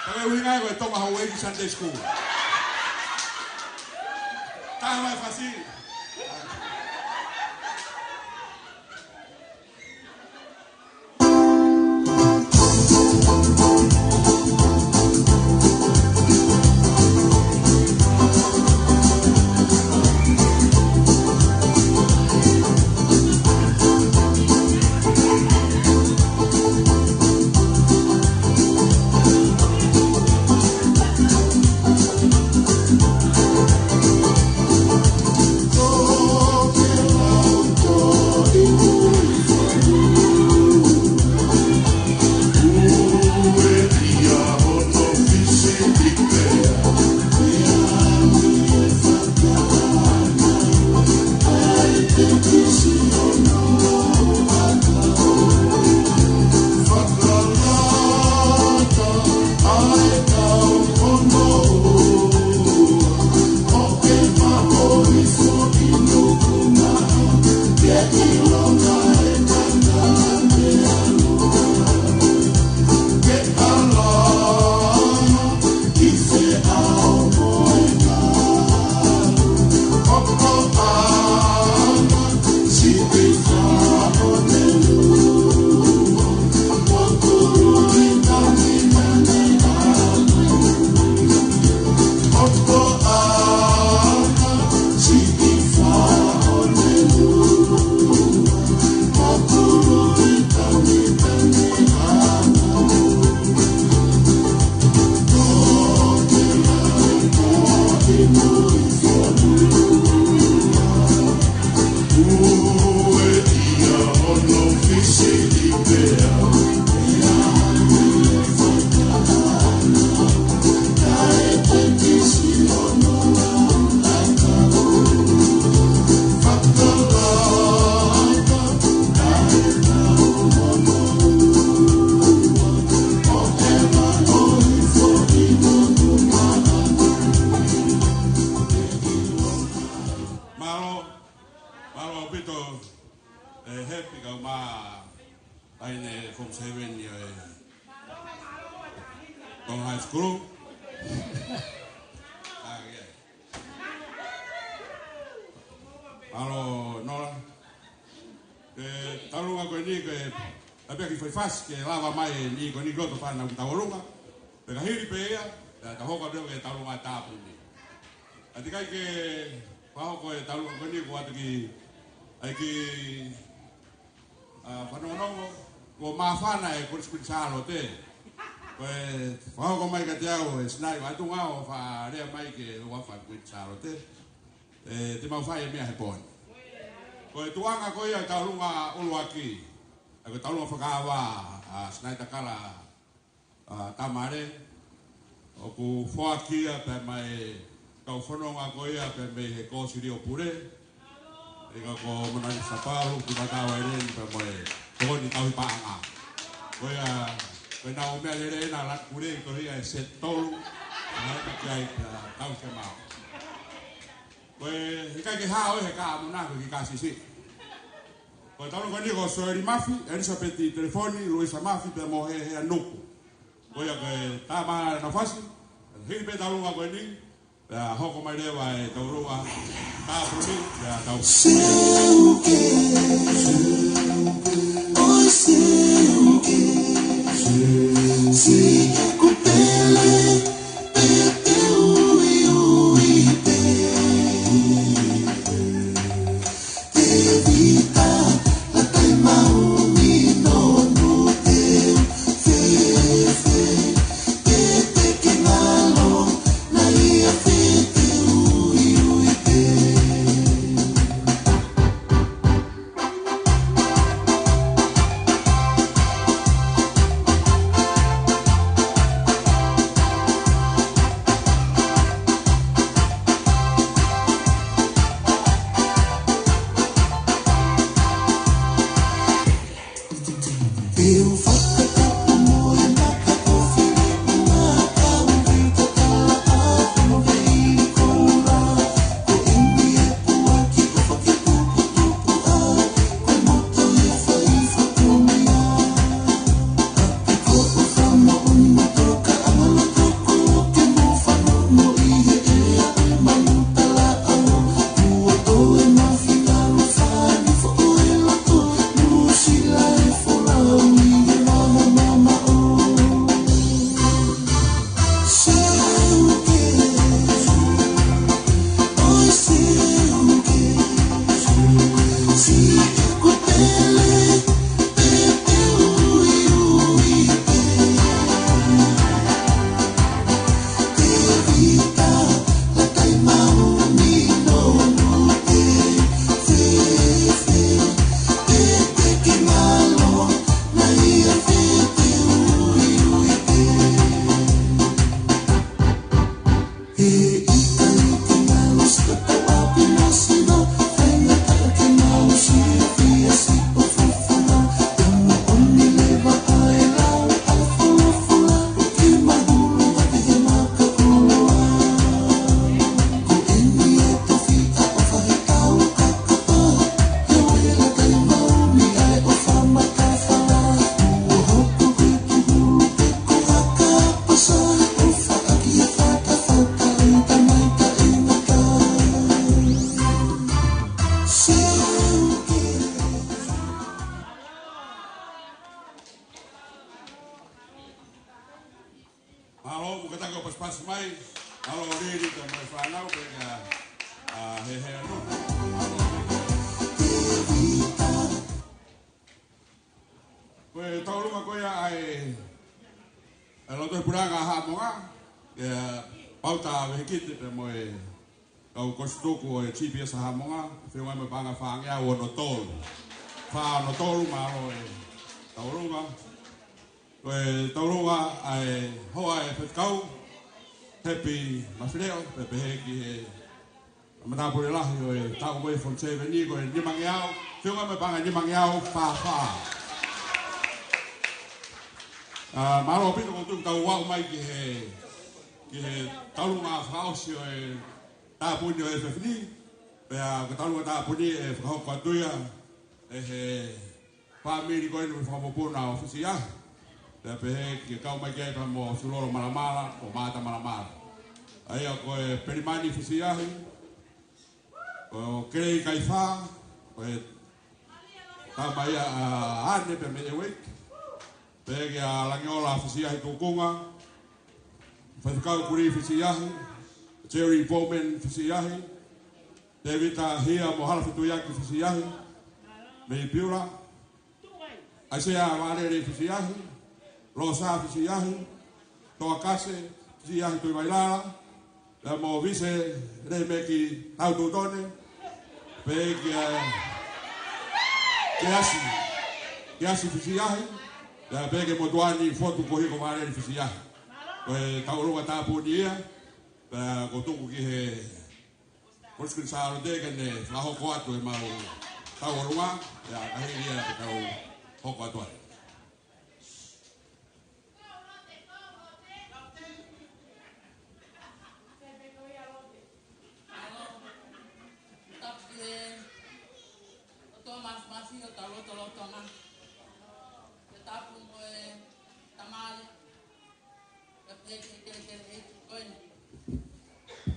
Ka ko e ʻuhinga ia ko e Tonga Houʻeiki Sunday School. Taha mai fasi. Mālō, mālō ʻaupito, ʻe Hepi kae ʻumaʻā ʻa e ne form seven ʻo e Tonga High School. Ah, yeah. Mālō Nola. Ko e taulunga ko eni ko e, ʻa pē kiʻi foʻi fasi ke lava mai eni ko eni ki loto fānau ki taulunga. Pea ka hili pē ia, pea ka hoko atu ki he taulunga ʻa e tāpuni. ʻA ia ʻikai ke fakahoko e taulunga ko eni ko atu ki, ʻai ki, ʻa, fanongonongo, ko māfana e Kolisi Kuini Sālote. Ko e fakahoko mai kiate au ʻe Sinai Vatunga ʻo faʻa lea mai ke u afa Kuini Sālote. ʻE, te mau fai e meʻa he pooni. Ko e tuʻunga ko ia e taulunga ʻuluaki. ʻA ia ko e taulunga fakaava ʻa Sinai Takala ʻa Tamale. ʻOku foaki ia pea mei he kau fononga ko ia pea mei he Kōsilio Pule. ʻIkai ko Monalisa Paulu, ki Matau Aileni pea mo e Tokoni Tauhi Paʻanga. Ko ia, ko e nau meʻa lele na la kule i ko ia e set tolu. ʻA ia ka ki ai ka tau ke mau. Ko e, ʻikai ke hao he ka mona ko e kiʻi kasisi. Ko e taulunga ko eni ko Soeli Mafi, Elizabeth Telefoni, Luisa Mafi, pea mo Hehea Nuku. Ko ia ko e tama na fasi, hili pē taulunga ko eni, pea hoko mai leva e taulunga, tāpuni, pea tau. Seuke, ʻoi seuke, si ʻeku pele, Mālō, mo ka tako pasipasi mai. Mālō, Lili, ka mo e fānau, pea kia, ʻa, he, he, anu. Ko e tauʻolunga ko ia ʻa e, ʻa e Lotu Puleʻanga Haʻamonga, ʻa e Pauta Vehikite pea mo e kau kosituku ʻo e G P S Haʻamonga, feʻunga mo e paʻanga fāngeau ono tolu. Fā ono tolu, mālō e tauʻolunga. Ko e tauʻolunga ʻa e hoa ʻo e faifekau, Happy Mafileʻo, pea pehē ki he matāpule lahi ʻo e taʻu ko ē Form Seven ʻi ko e nimangeau, feʻunga mo e paʻanga nimangeau fā fā. ʻA, mālō ʻaupito ko e tuku tau aʻu mai ki he, ki he tauʻolunga fakaʻosi ʻo e tāpuni ʻo e F F N, pea ko e tauʻolunga tāpuni ʻe fakahoko atu ia ʻe he fāmili ko eni ʻo e Fakapuna ʻo Fisiahi. Pea pehē ke kau mai ki ai pea mo Sulolo Malamala, ʻo Mata Malamala. ʻA ia ko e Pelimani Fisiahi, ko Kelei Kaifā, ko e tama ia ʻa ʻAne pea mei ʻEueiki. Pea kia Langiola Fisiahi Tukunga, Faifekau Kuli Fisiahi, Jerry Bowman Fisiahi, Tevita Hia mo Hala Fetuiaki Fisiahi, mei Piula, ʻAisea Vālele Fisiahi, Losa Fisiahi, Toakase Fisiahi Tuivailala, pea mo Vise Lemeki Taututone, pea kia, Keasi, Keasi Fisiahi, pea pehē ki he motuʻa ni Fotu Kohiko Vālele Fisiahi. Ko e tauʻolunga tāpuni ia, pea ko e tuku ki he Kolisi Kuini Sālote ke ne fakahoko atu ʻemau tauʻolunga, ʻa ia ʻa hili ia ke tau hoko atu ai. Tapu ki he ʻOtua Māfimafi ʻo tau lotolotonga. Ke tapu mo e tamai, ke pehē ki he kelekele ʻeiki ko eni.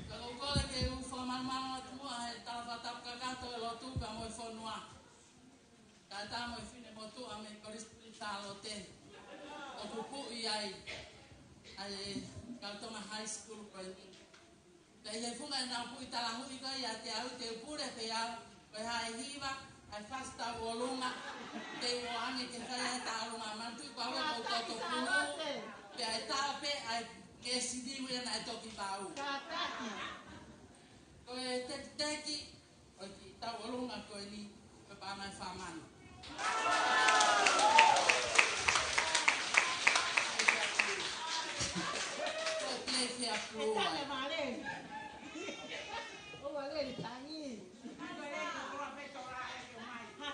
Ka ʻoku ou kole ke u fakamalumalu atu muʻa he tala fakatapu kakato e lotu pea mo e fonua. Kae ʻatā mo e finemotuʻa mei Kolisi Kuini Sālote. ʻOku puʻi ai ʻa e Kautoma High School ko eni. Pea ʻi he funga ʻenau puʻi talangui ko ia ʻiate au, te u pule pē au, ko e hā e hiva, ʻa e fasi tauʻolunga, te u ʻoange ke fai ai e tauʻolunga. Manatuʻi ko au ʻoku ou toto pulu, pea ʻe tau pē ʻa e kesi niu ia naʻe toki vau. Ko e tekiteki ʻo e kiʻi tauʻolunga ko eni, ko e paʻanga ʻe fā mano. Ko e pē fea pulu ai.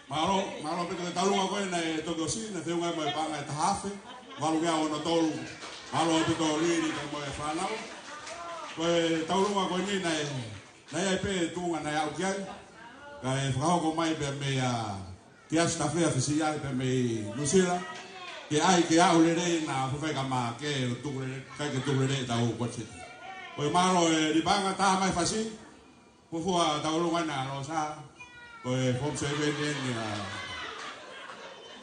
Mālō, mālō pē ko e tauʻolunga ko ē naʻe toki ʻosi, naʻe feʻunga mo e paʻanga ʻe taha afe, valungeau ono tolu. Mālō ʻaupito Lili pea mo e fānau. Ko e tauʻolunga ko eni naʻe, naʻe ʻi ai pē tuʻunga naʻe aʻu ki ai. Kae fakahoko mai pē meia Keasi Tafea Fisiahi pē mei Nuʻusila. Ke ʻai ke aʻu lelei naʻa fafai ka mā ke tuku lelei, kae ke tuku lelei tau konseti. Ko e mālō e lipaʻanga taha mai fasi. Fuofua tauʻolunga ʻa Losa, ko e Form Seven eni ʻa.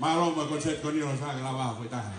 Mālō mo e konseti ko eni Losa ke lava foʻi taha.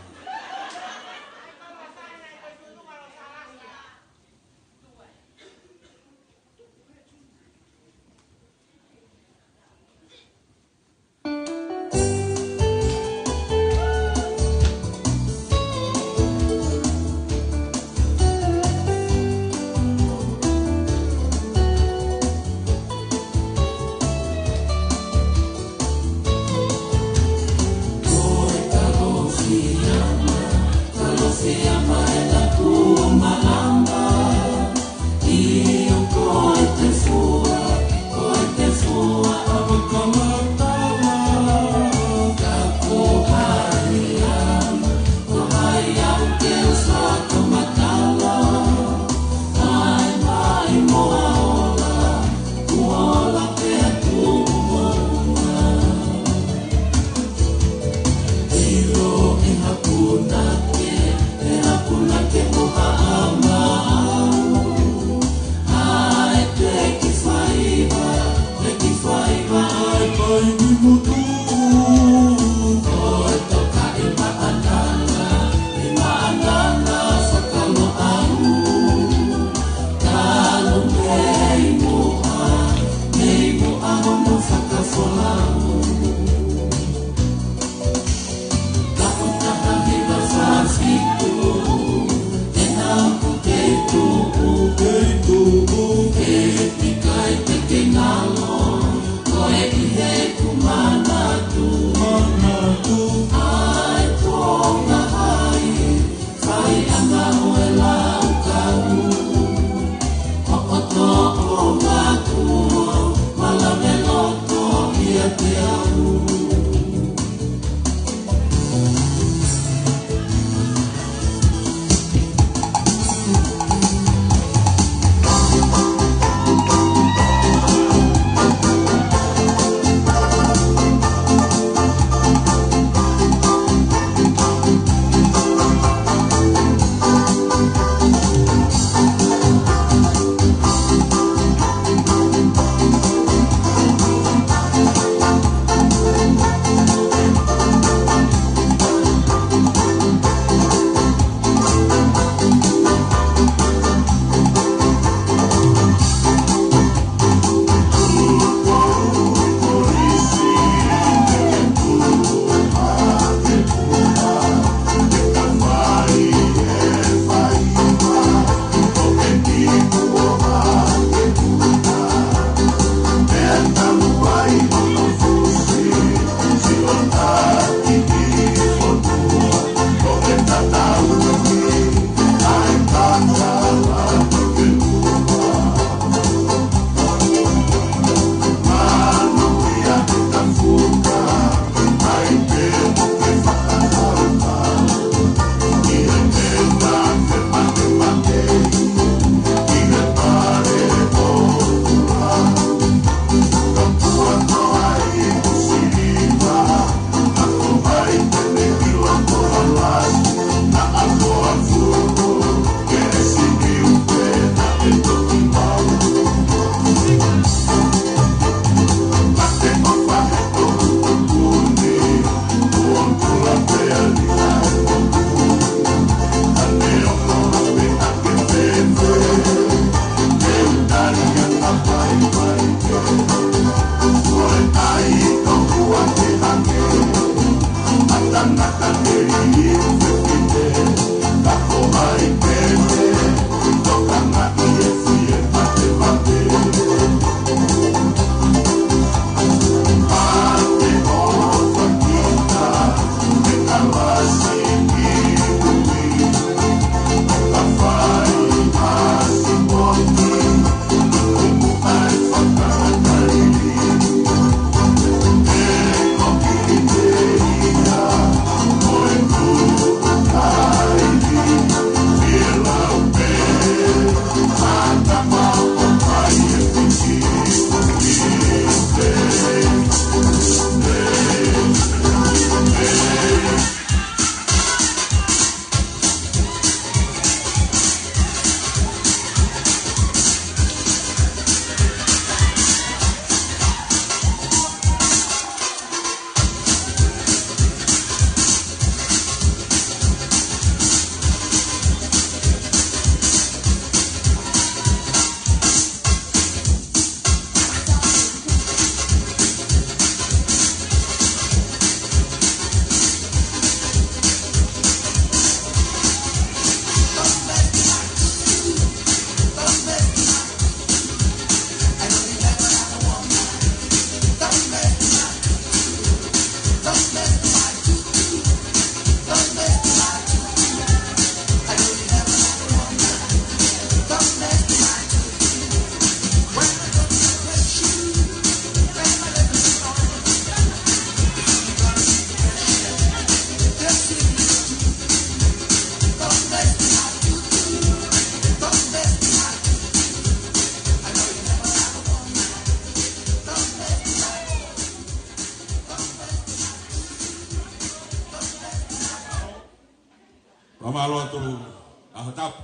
ʻAho tapu.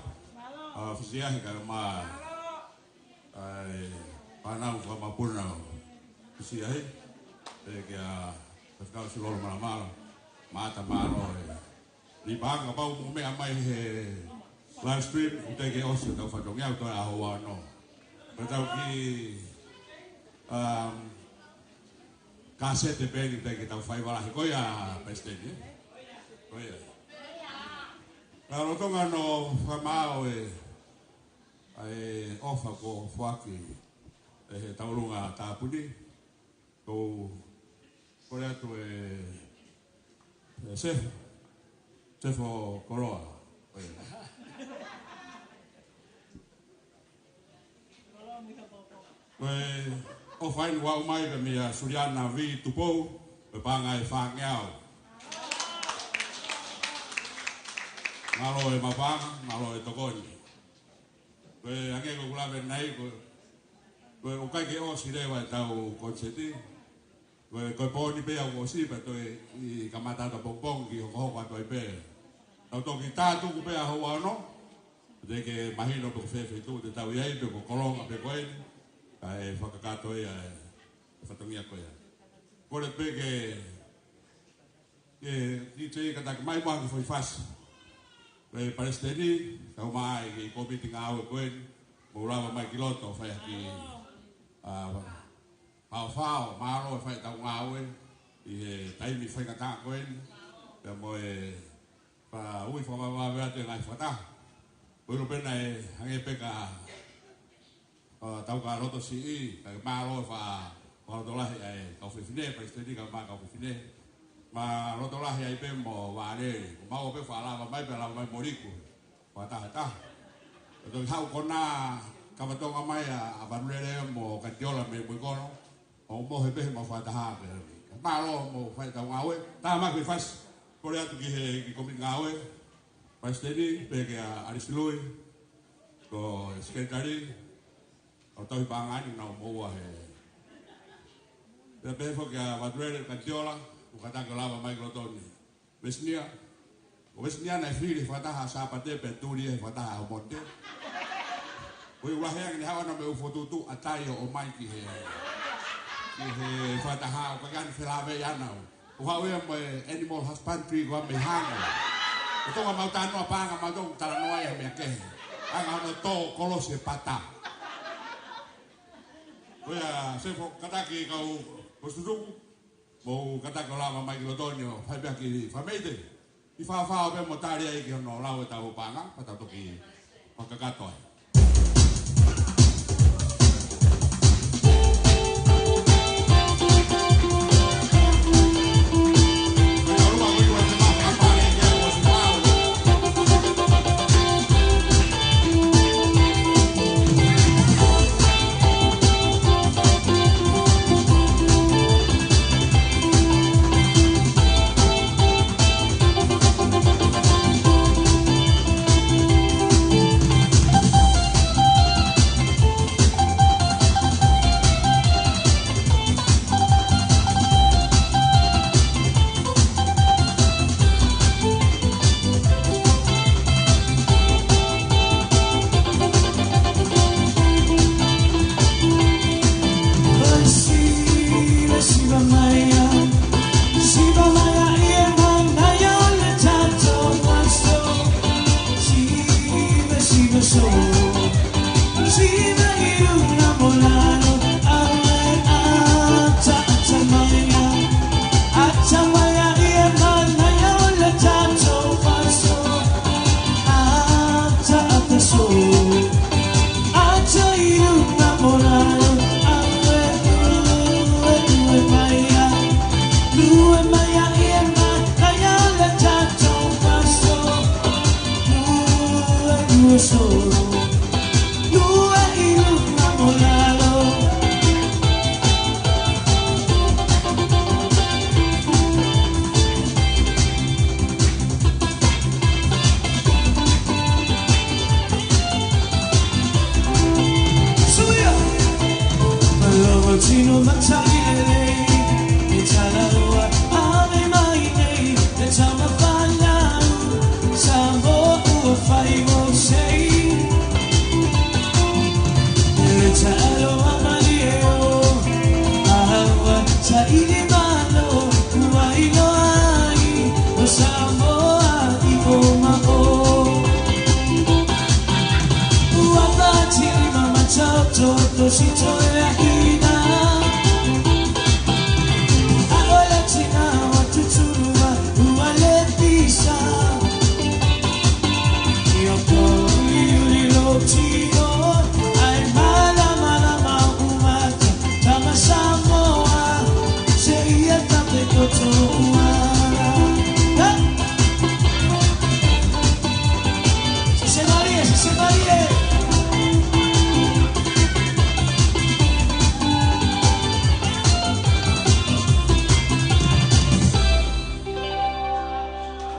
ʻA, Fisiahi kae ʻumaʻā ʻa e fānau fakamapuna ʻo Fisiahi. Pea kia Faifekau Silolo Malamala, Mata, mālō e. Ni panga pau mo meʻa mai he live stream, ʻoku teʻeki ke ʻosi ʻetau fatongia, ʻoku toe ʻaho ua ono. Pea tau kiʻi, um, kasete pē ni teʻeki ke tau fai valahi. Ko ia, Palesiteni, ē? Ko ia. Ka lolotonga ʻeku fakamaau e, ʻa e ʻofa kuo foaki ʻe he Taulunga Tāpuni, ʻoku ou kole atu e, e Sefo, Sefo Koloa. Ko ia. Ko e ʻofa eni ʻoku aʻu mai pē meia Suliana V Tupou, ko e paʻanga ʻe fāngeau. Mālō e maʻu paʻanga, mālō e tokoni. Ko e hangē ko ʻeku lave ʻanenai, ko, ko e ʻoku ʻikai ke ʻosi leva ʻetau koniseti. Ko e, ko e pō ni pē ʻoku ʻosi pē, toe ʻi kamata atu pongipongi ki hokohoko atu ai pē. Tau toki tā tuku pē ʻaho ua ono. Teʻeki ke mahino pe ko fē feituʻu te tau ʻi ai pe ko Kolonga pe ko eni. Kae fakakakato ia e, e fatongia ko ia. Kole pē ke, ke D J kātaki mai mo ha kiʻi foʻi fasi. Ko e Palesiteni, kae ʻumaʻā e kiʻi kōmiti ngāue ko eni, mou lava mai ki loto, fai ha kiʻi, ʻa, faofao, mālō e fai ʻetau ngāue ʻi he taimi faingataʻa ko eni, pea mo e fakaui fakavavevave atu e ngaahi fakataha. Ko e ʻilo pē naʻe hangē pē ka, ʻa, tau ka loto siʻi, kae mālō e fa-, fakalotolahi ʻa e kau fefine, Palesiteni kae ʻumaʻā e kau fefine. Mālō lotolahi ai pē mo Vāleli, ko maua pē faʻa lava mai pē lava mai mo Liku. Fakataha taha. Ko e toki haʻu kona kava Tonga mai ʻa, ʻa Vanulele mo Katiola mei Muikono. ʻO mohe pē he mau fakataha pē. Mālō mo fai ʻetau ngāue. Tāmaki fasi. Kole atu ki he, ki he kōmiti ngāue. Palesiteni, pea kia ʻAlisi Lui. Ko e sekelitali. ʻO tauhi paʻanga ni nau moua he. Pea pehē foki kia Vanulele Katiola. ʻOku kātaki ʻo lava mai ki loto ni. Vesinia. ʻO Vesinia naʻe fili fakataha Sāpate pea tuli he fakataha ʻo Mōnite. Ko e ʻuluaki ange ne haʻu ʻana mei ʻUfotuʻutuʻu ʻatai ʻo ʻomai ki he, ki he fakataha ʻo ka kani felave ʻana ʻo. ʻO haʻu ia mo e animal husbandry ko ā mei Hango. ʻO tonga mau tānoa paʻanga mau tō talanoa ia meʻa kehe. Anga hono tō kolosi e pata. Ko ia Sefo kātaki kau ko sutuku. Mou kātaki ʻo lava mai ki loto ni ʻo fai pē ha kiʻi fakameʻite. ʻI fafao pē mo tali ai ki hono lau ʻetau paʻanga, pea tau toki fakakakato ai.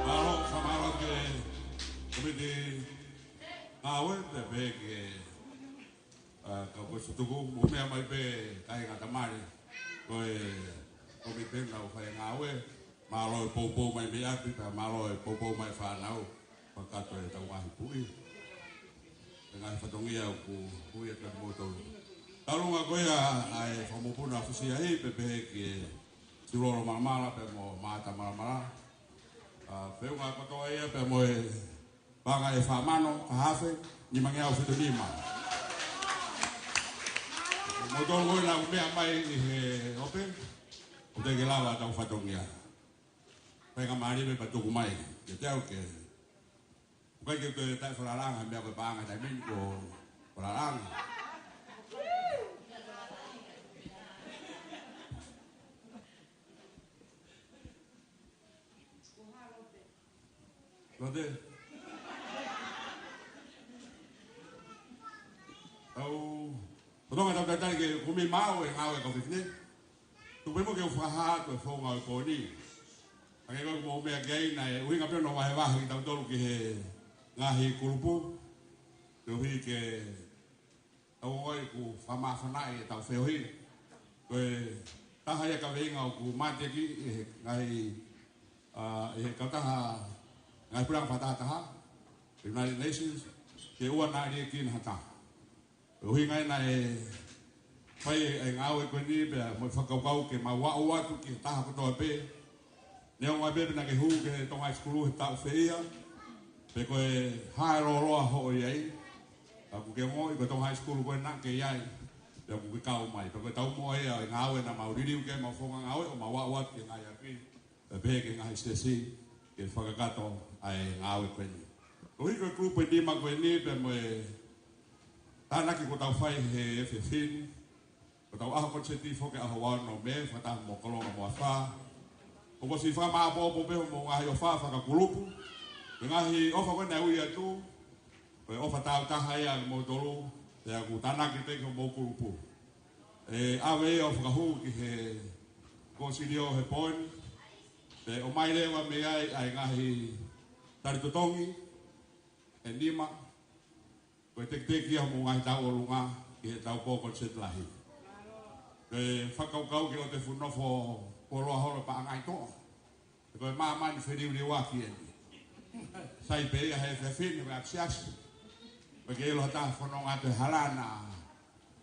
Mālō, fakamālō ki he komiti ngāue, pea pehē ki he, ā, kau kau tuku, mou meʻa mai pē kāinga tamale, ko e komiti naʻa ku fai ngāue, mālō e poupou mai mei ʻapi, pea mālō e poupou mai fānau, fakakātoa ʻetau ngaahi puʻi. Ko e ngaahi fatongia ʻoku ui atu kiate kimoutolu. Taulunga ko ia ʻa e fakamupuna fusi ahi, pea pehē ki he Silolo Malamala, pea mo Maata Malamala. Ā, feʻunga kotoa ia, pea mo e paʻanga ʻe fā mano, ka hafe, nimangeau fitu nima. Mo tau ngoi lau meʻa mai ʻi he ope, ʻoku teʻeki lava ʻetau fatongia. Pea ka mālie pē pea tuku mai, ke te au ke. ʻOku ʻikai ke u toe taʻefalalaʻanga, meʻa ko e paʻanga taimi ni ko e falalaʻanga. Lote. Au, ko tonga tau tatali ke kumi mau e ngāue kau fefine. Tuku pē mo ke u fakahā atu e founga ʻo e pō ni. Hangē ko e mou meʻa ki ai naʻe ʻuhinga pē hono vahevahe kitautolu ki he ngaahi kulupu. Koeʻuhi ke tau ongoʻi ʻoku fakamāfanaʻi ʻetau feohi. Ko e taha ia kaveinga ʻoku mateaki ʻe he ngaahi, ā, ʻe he kautaha ngaahi puleʻanga fakatahataha, United Nations, ke ʻoua naʻa liʻekina ha taha. Ko e ʻuhinga ia naʻe fai e ngāue ko eni pea mo e fakakaukau ke mau aʻu atu ki he taha kotoa pē, neongo pē pe naʻa ke hū ki he Tonga High School he taʻu fē ia, pe ko e hā e lōloa hoʻo ʻi ai, ka ʻoku ke ongoʻi ko e Tonga High School ko ē naʻa ke ʻi ai, pea ʻoku ke kau mai. Pea ko e taumuʻa ia e ngāue naʻa mau liliu ki ai ʻemau founga ngāue ʻo mau aʻu atu ki he ngaahi ʻapi, pea pehē ki he ngaahi siasi, ke fakakakato ʻa e ngāue ko eni. Koeʻuhi ko e kulupu ʻe nima ko eni, pea mo e tānaki kuo tau fai he efiafi ni, ko ʻetau ʻaho konisēti foki ʻaho ua ono Mē, fakataha mo Kolonga mo Afā. ʻOku ʻosi fakamāʻopoʻopo pē hoʻomou ngaahi ʻofa fakakulupu. Ko e ngaahi ʻofa ko ē naʻe ui atu, ko e ʻofa tāutaha ia ʻa kimoutolu, pea ʻoku tānaki pē ki hoʻomou kulupu. ʻE ʻave ia ʻo fakahū ki he kōsilio he pō ni, pea ʻomai leva mei ai ʻa e ngaahi tali totongi ʻe nima, ko e tekiteki ia hoʻomou ngaahi tauʻolunga ki heʻetau pō konisēti lahi. Ko e fakakaukau ke ʻoua te fuʻu nofo puloa holo paʻanga ʻi toa. Ko e māmani feliuliuaki eni. Sai pē ia he efiafi ni, ko e ʻapisiasi. Pea ke ʻilo ha taha fononga atu he hala naʻa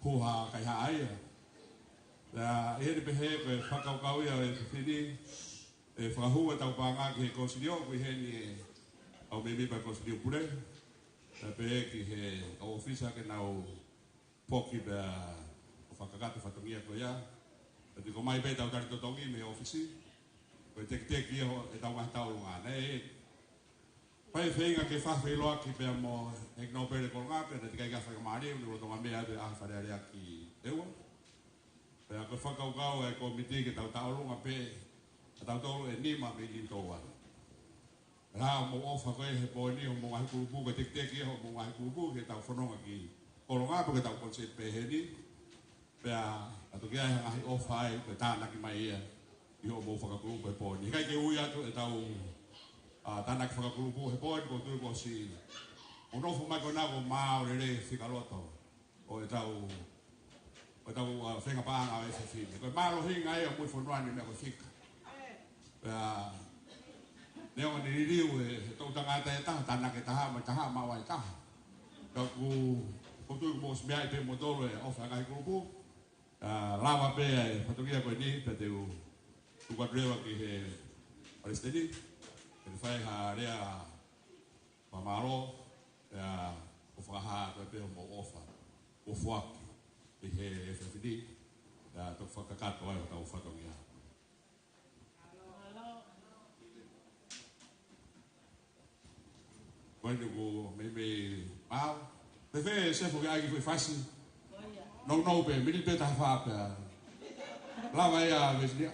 hū ha kaihaʻa ia. Pea ʻi heni pehē ko e fakakaukau ia ʻo e efiafi ni, ʻe fakahū ʻetau paʻanga ki he kōsilio, ʻoku ʻi heni ʻetau mēmipa kōsilio pule. Pea pehē ki he kau ʻōfisa ke nau foki pea ʻo fakakakato fatongia ko ia. Pea tuku mai pē ʻetau tali totongi mei he ʻōfisi. Ko e tekiteki ia ʻo ʻetau ngaahi tauʻolunga. Naʻe fai e feinga ke fakafeʻiloaki pea mo ʻEiki Nōpele Kolonga pea naʻe teʻeki ai ke fakamālie, ʻo ne lolotonga meʻa atu he ʻaho Fale Alea ki ʻEua. Pea ko e fakakaukau ʻa e kōmiti ke tau tauʻolunga pē, ʻa tautolu ʻe nima mei Litoua. Pea ʻa hoʻomou ʻofa ko ē he pō ni, hoʻomou ngaahi kulupu, ko e tekiteki ia hoʻomou ngaahi kulupu, ke tau fononga ki Kolonga, pe ke tau konisēti pē heni. Pea, ʻa toki ʻi ai ha ngaahi ʻofa ai, ko e tānaki mai ia, ʻi hoʻomou fakakulupu he pō ni. ʻIkai ke ui atu ʻetau, ā, tānaki fakakulupu he pō ni, ʻoku ou tui kuo ʻosi, ʻo nofo mai ko ena kuo maau lelei e fika loto ʻo ʻetau, ʻo ʻetau, ā, feinga paʻanga ʻo e efiafi ni. Ko e mālohinga ia ʻo e fonua ni meʻa ko e fika. Pea, neongo ʻene liliu ʻe he toʻutangata ʻe taha, tānaki ʻe taha, mo e taha, maʻu ai ʻe taha. Ka ʻoku, ʻoku ou tui kuo mou ʻosi meaʻi pē ʻe moutolu e ʻofa ʻa e ngaahi kulupu. Ā, lava pē ʻa e fatongia ko eni, pea te u tuku atu leva ki he palesiteni, ke ne fai ha lea fakamālō, pea ʻo fakahā atu pē hoʻomou ʻofa kuo foaki. ʻi he efiafi ni, ʻa e toki fakakakato ai hotau fatongia. Ko eni ʻoku meimei pau. Fēfē Sefo ke ʻai ki he foʻi fasi? Nounou pē, miniti pē taha fā pē. Lava ia, Vesilia.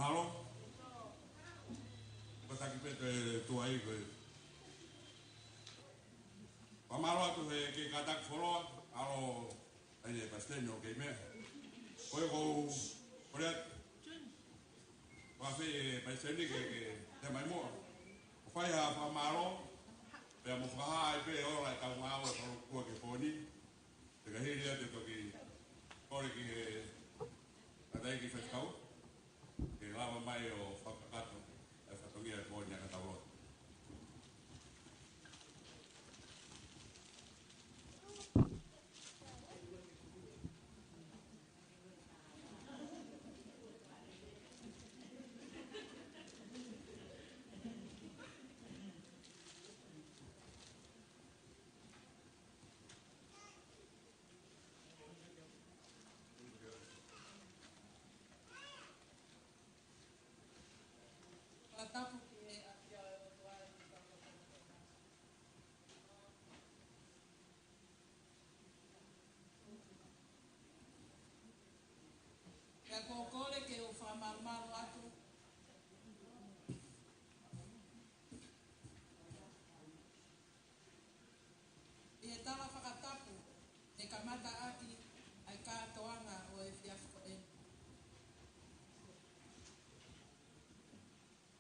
Mālō. Kātaki pē te tuai ko e. Fakamālō atu he ke kātaki foloa, ʻalo ai e palesiteni ʻo kei meʻa. Ko e kou, ko e, ko e fai e palesiteni ke, ke te mai muʻa. ʻO fai ha fakamālō, pea mo fakahā ai pē ʻo e tau ngāue ʻo e kau kua ki he pō ni. Te ka hili atu toki kole ki he kātaki faifekau ke lava mai ʻo fakakakato e fatongia e pō ni ʻa ka tau lotu. Fakatapu ki he ʻafio ʻa e ʻOtua ʻi he kau. Pea ʻoku ou kole ke u fakamalumalu atu ʻi he tala fakatapu ʻe kamata ʻaki ʻa e kātoanga ʻo e efiafi ko eni.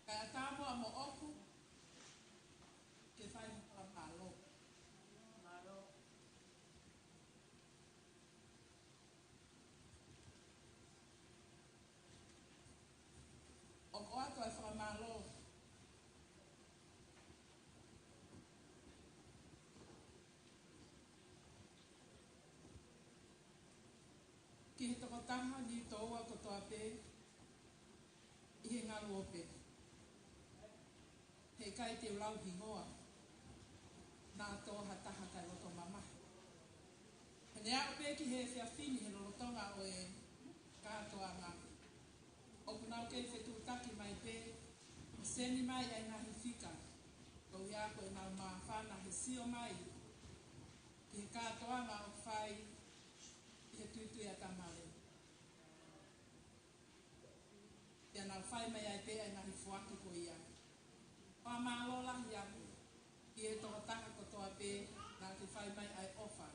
Kae ʻatā muʻa moʻoku ke fai ha fakamālō. ʻOku ʻoatu ʻa e fakamālō ki he tokotaha Niutōua kotoa pē ʻi he ngaluope. He ʻikai te u lau hingoa, naʻa tō ha taha kae loto mamahi. He neʻe aʻu pē ki he efiafi ni he lolotonga ʻo e kātoanga, ʻoku nau kei fetuʻutaki mai pē, seni mai ʻa e ngaahi fika, koeʻuhi ko ʻenau māfana he sio mai ki he kātoanga ʻoku fai ʻi he Tuituiatamale. Pea nau fai mai ai pē ʻa e ngaahi foaki ko ia. Fakamālō lahi atu ki he tokotaha kotoa pē naʻa ke fai mai ʻa e ʻofa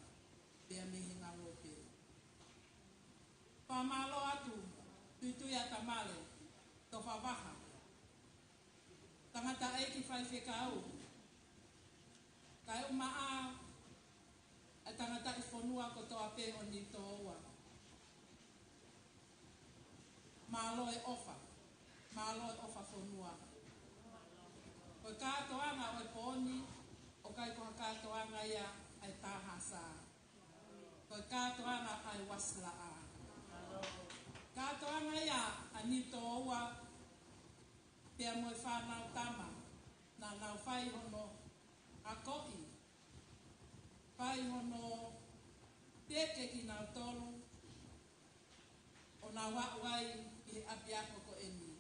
pea mei he ngaluope. Fakamālō atu Tuituiatamale, Tofa Vaha, tangataʻeiki faifekau, kae ʻumaʻā ʻa e tangataʻi fonua kotoa pē ʻo Niutōua. Mālō e ʻofa, mālō e ʻofa fonua. Ko e kātoanga ʻo e pō ni, ʻoku ʻikai ko ha kātoanga ia ʻa e Tahasa. Ko e kātoanga ʻa e Uāsilaʻā. Kātoanga ia ʻa Niutōua, pea mo e fānau tama, naʻa nau fai hono akoʻi, fai hono teke kinautolu, ʻo nau aʻu ai ʻi he ʻapiako ko eni.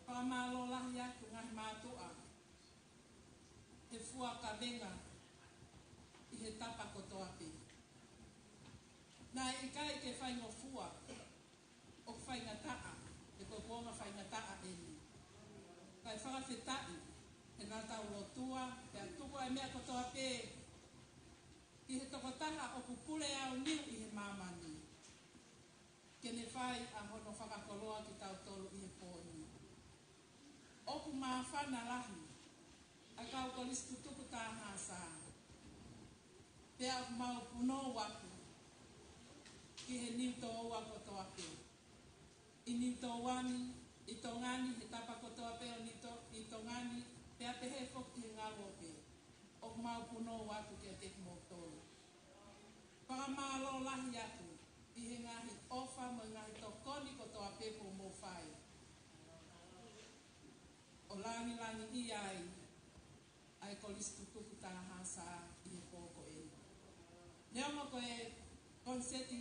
Fakamālō lahi atu ngaahi mātuʻa, he fua kavenga ʻi he tapa kotoa pē. Naʻe ʻikai ke faingofua, ʻoku faingataʻa, he ko e kuonga faingataʻa eni. Kae fakafetaʻi, he naʻa tau lotua, pea tuku ʻa e meʻa kotoa pē ki he tokotaha ʻoku pule aoniu ʻi he māmani, ke ne fai ʻa hono fakakoloa kitautolu ʻi he pō ni. ʻOku māfana lahi ʻa e kau kolisi tutuku Tahasa. Pea ʻoku mau punou atu ki he Niutōua kotoa pē. ʻI Niutōua ni, ʻi Tonga ni, he tapa kotoa pē ʻo Niutō-, ʻi Tonga ni, pea pehē foki ki he ngaluope. ʻOku mau punou atu kiate kimoutolu. Fakamālō lahi atu ʻi he ngaahi ʻofa mo e ngaahi tokoni kotoa pē kuo mou fai. ʻO langilangiʻia ai ʻa e kolisi tutuku Tahasa ʻi he pō ko eni. Neongo ko e koniseti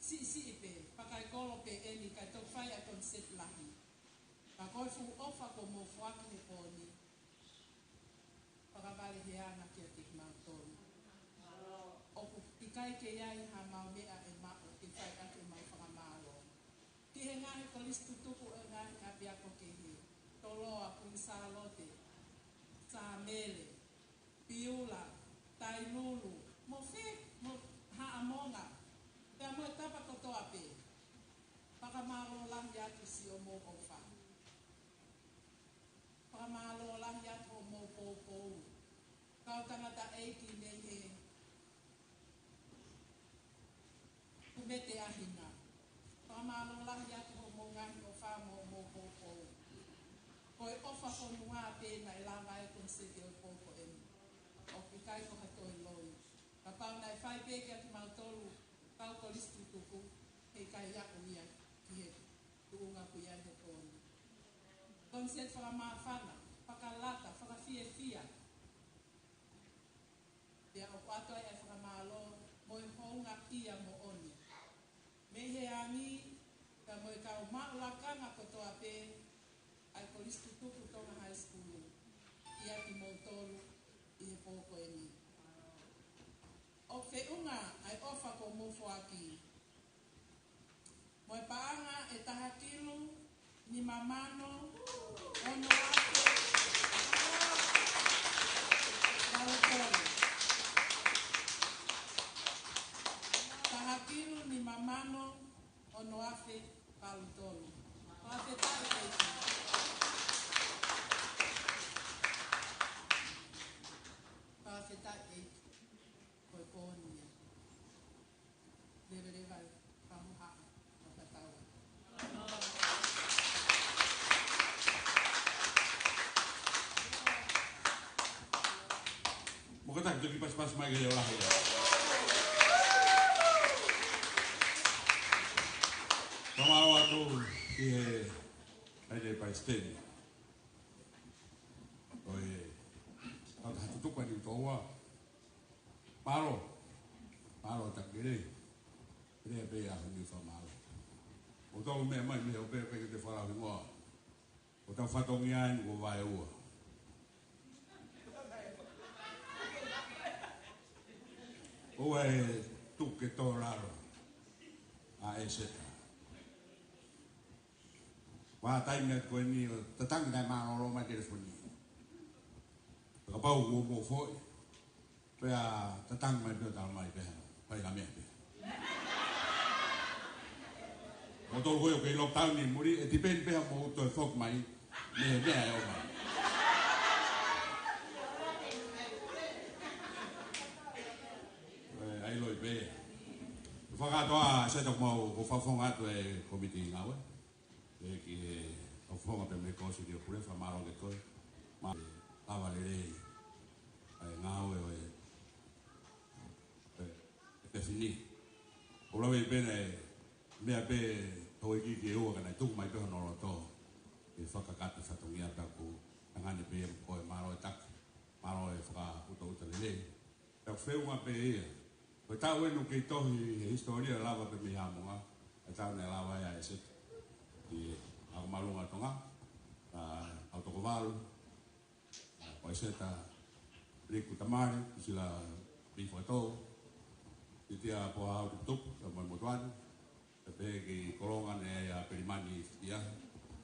siʻisiʻi pē, pea ʻikai kolo pē eni, ʻikai toki fai ʻa e koniseti lahi. Ka ko e fuʻu ʻofa kuo mou foaki he pō ni, fakavaleheana kiate kimautolu. ʻOku ʻikai ke ʻi ai ha mau meʻa ʻe maʻu ke fai ʻaki ʻemau fakamālō. Ke he ngaahi kolisi tutuku ʻo e ngaahi ʻapiako kehe, Toloa, Kuini Sālote, Sāmele, Piula, Tailulu, mo Fe-, mo Haʻamonga, pea mo e tapa kotoa pē. Fakamālō lahi atu siʻomou ʻofa. Fakamālō lahi atu hoʻomou poupou. Kau tangataʻeiki mei he Kumete ʻa Hina. Fakamālō lahi atu hoʻomou ngaahi ʻofa mo hoʻomou poupou. Ko e ʻofa fonua pē naʻe lava ai e koniseti ʻo e pō ko eni. ʻOku ʻikai ko ha toe loi. Kapau naʻe fai pē kia kimautolu kau kolisi tutuku, heʻikai aʻu ia ki he tuʻunga ʻoku ʻi ai he pō ni. Koniseti fakamāfana, fakalata, fakafiefia. Pea ʻoku ʻoatu ai e fakamālō mo e houngaʻia moʻoni mei he angi, pea mo e kau maʻu lakanga kotoa pē ʻa e Kolisi Tutuku Tonga High School, kiate kimoutolu ʻi he pō ko eni. ʻOku feʻunga ʻa e ʻofa kuo mou foaki. Mo e paʻanga ʻe taha kilu nima mano ono afe valu tolu. Taha kilu nima mano ono afe valu tolu. Fakafetaʻi ʻEiki. Fakafetaʻi ʻEiki. Ko e pō ni ia. Leveleva e fahu haʻa, fakatau. Mo ka taki toki pasipasi mai ke leo lahi. Fakamālō atu ki he ʻAi le Palesiteni. ʻOi, ʻoku hatu tuku ani utoua. Mālō. Mālō Takelei. Pele pē ʻa honi fakamālō. ʻOku tau meʻa mai mei he ʻope pē ke te falau hingoa. ʻOku tau fatongia eni ko vaeua. ʻOua ʻe tuku ke tō lalo ʻa ʻEseta. Ua taimi atu ko eni ʻo tatangi naʻe mālōlō mai telefoni. Kapau kuo mou foʻi. Pea tatangi mai pea tala mai pea. Fai ka meʻa pea. Mo tolu ko ē ʻoku kei lockdown ni muli, ʻe tipeni pea mo toe foki mai. Mei he meʻa ʻe ʻomai. ʻE, ʻai loi pē. Fakatoa se toku mau ko fafonga atu e komiti ngāue. ʻE ki he fafonga pē mei he kōsiti ʻo pule fakamālō ke koe. Ma lava lelei. ʻAi ngāue ʻo e, e, e pefini. ʻO lave pē naʻe meʻa pē ʻo iki ke ua ka naʻe tuku mai pē hono loto. ʻE fakakata fatongia taku angane pē ko e mālō e taki. Mālō e fakautauta lelei. Pea ʻoku feʻunga pē ia. Ko e taʻu eni ʻoku kei tohi he hisitōlia lava pē mei Haʻamonga. E taʻu naʻe lava ai ʻa ʻEseta. ʻI he ʻAho Māʻolunga ʻo Tonga. ʻA, ʻAutokovalu. ʻA, ko ʻEseta Liku Tamale, Kusila Pifakatou. Titia Pohahau Tuputupu, ʻa Moemotuani. Pea pehē ki Kolonga naʻe ʻi ai ʻa Pelimani Fitia,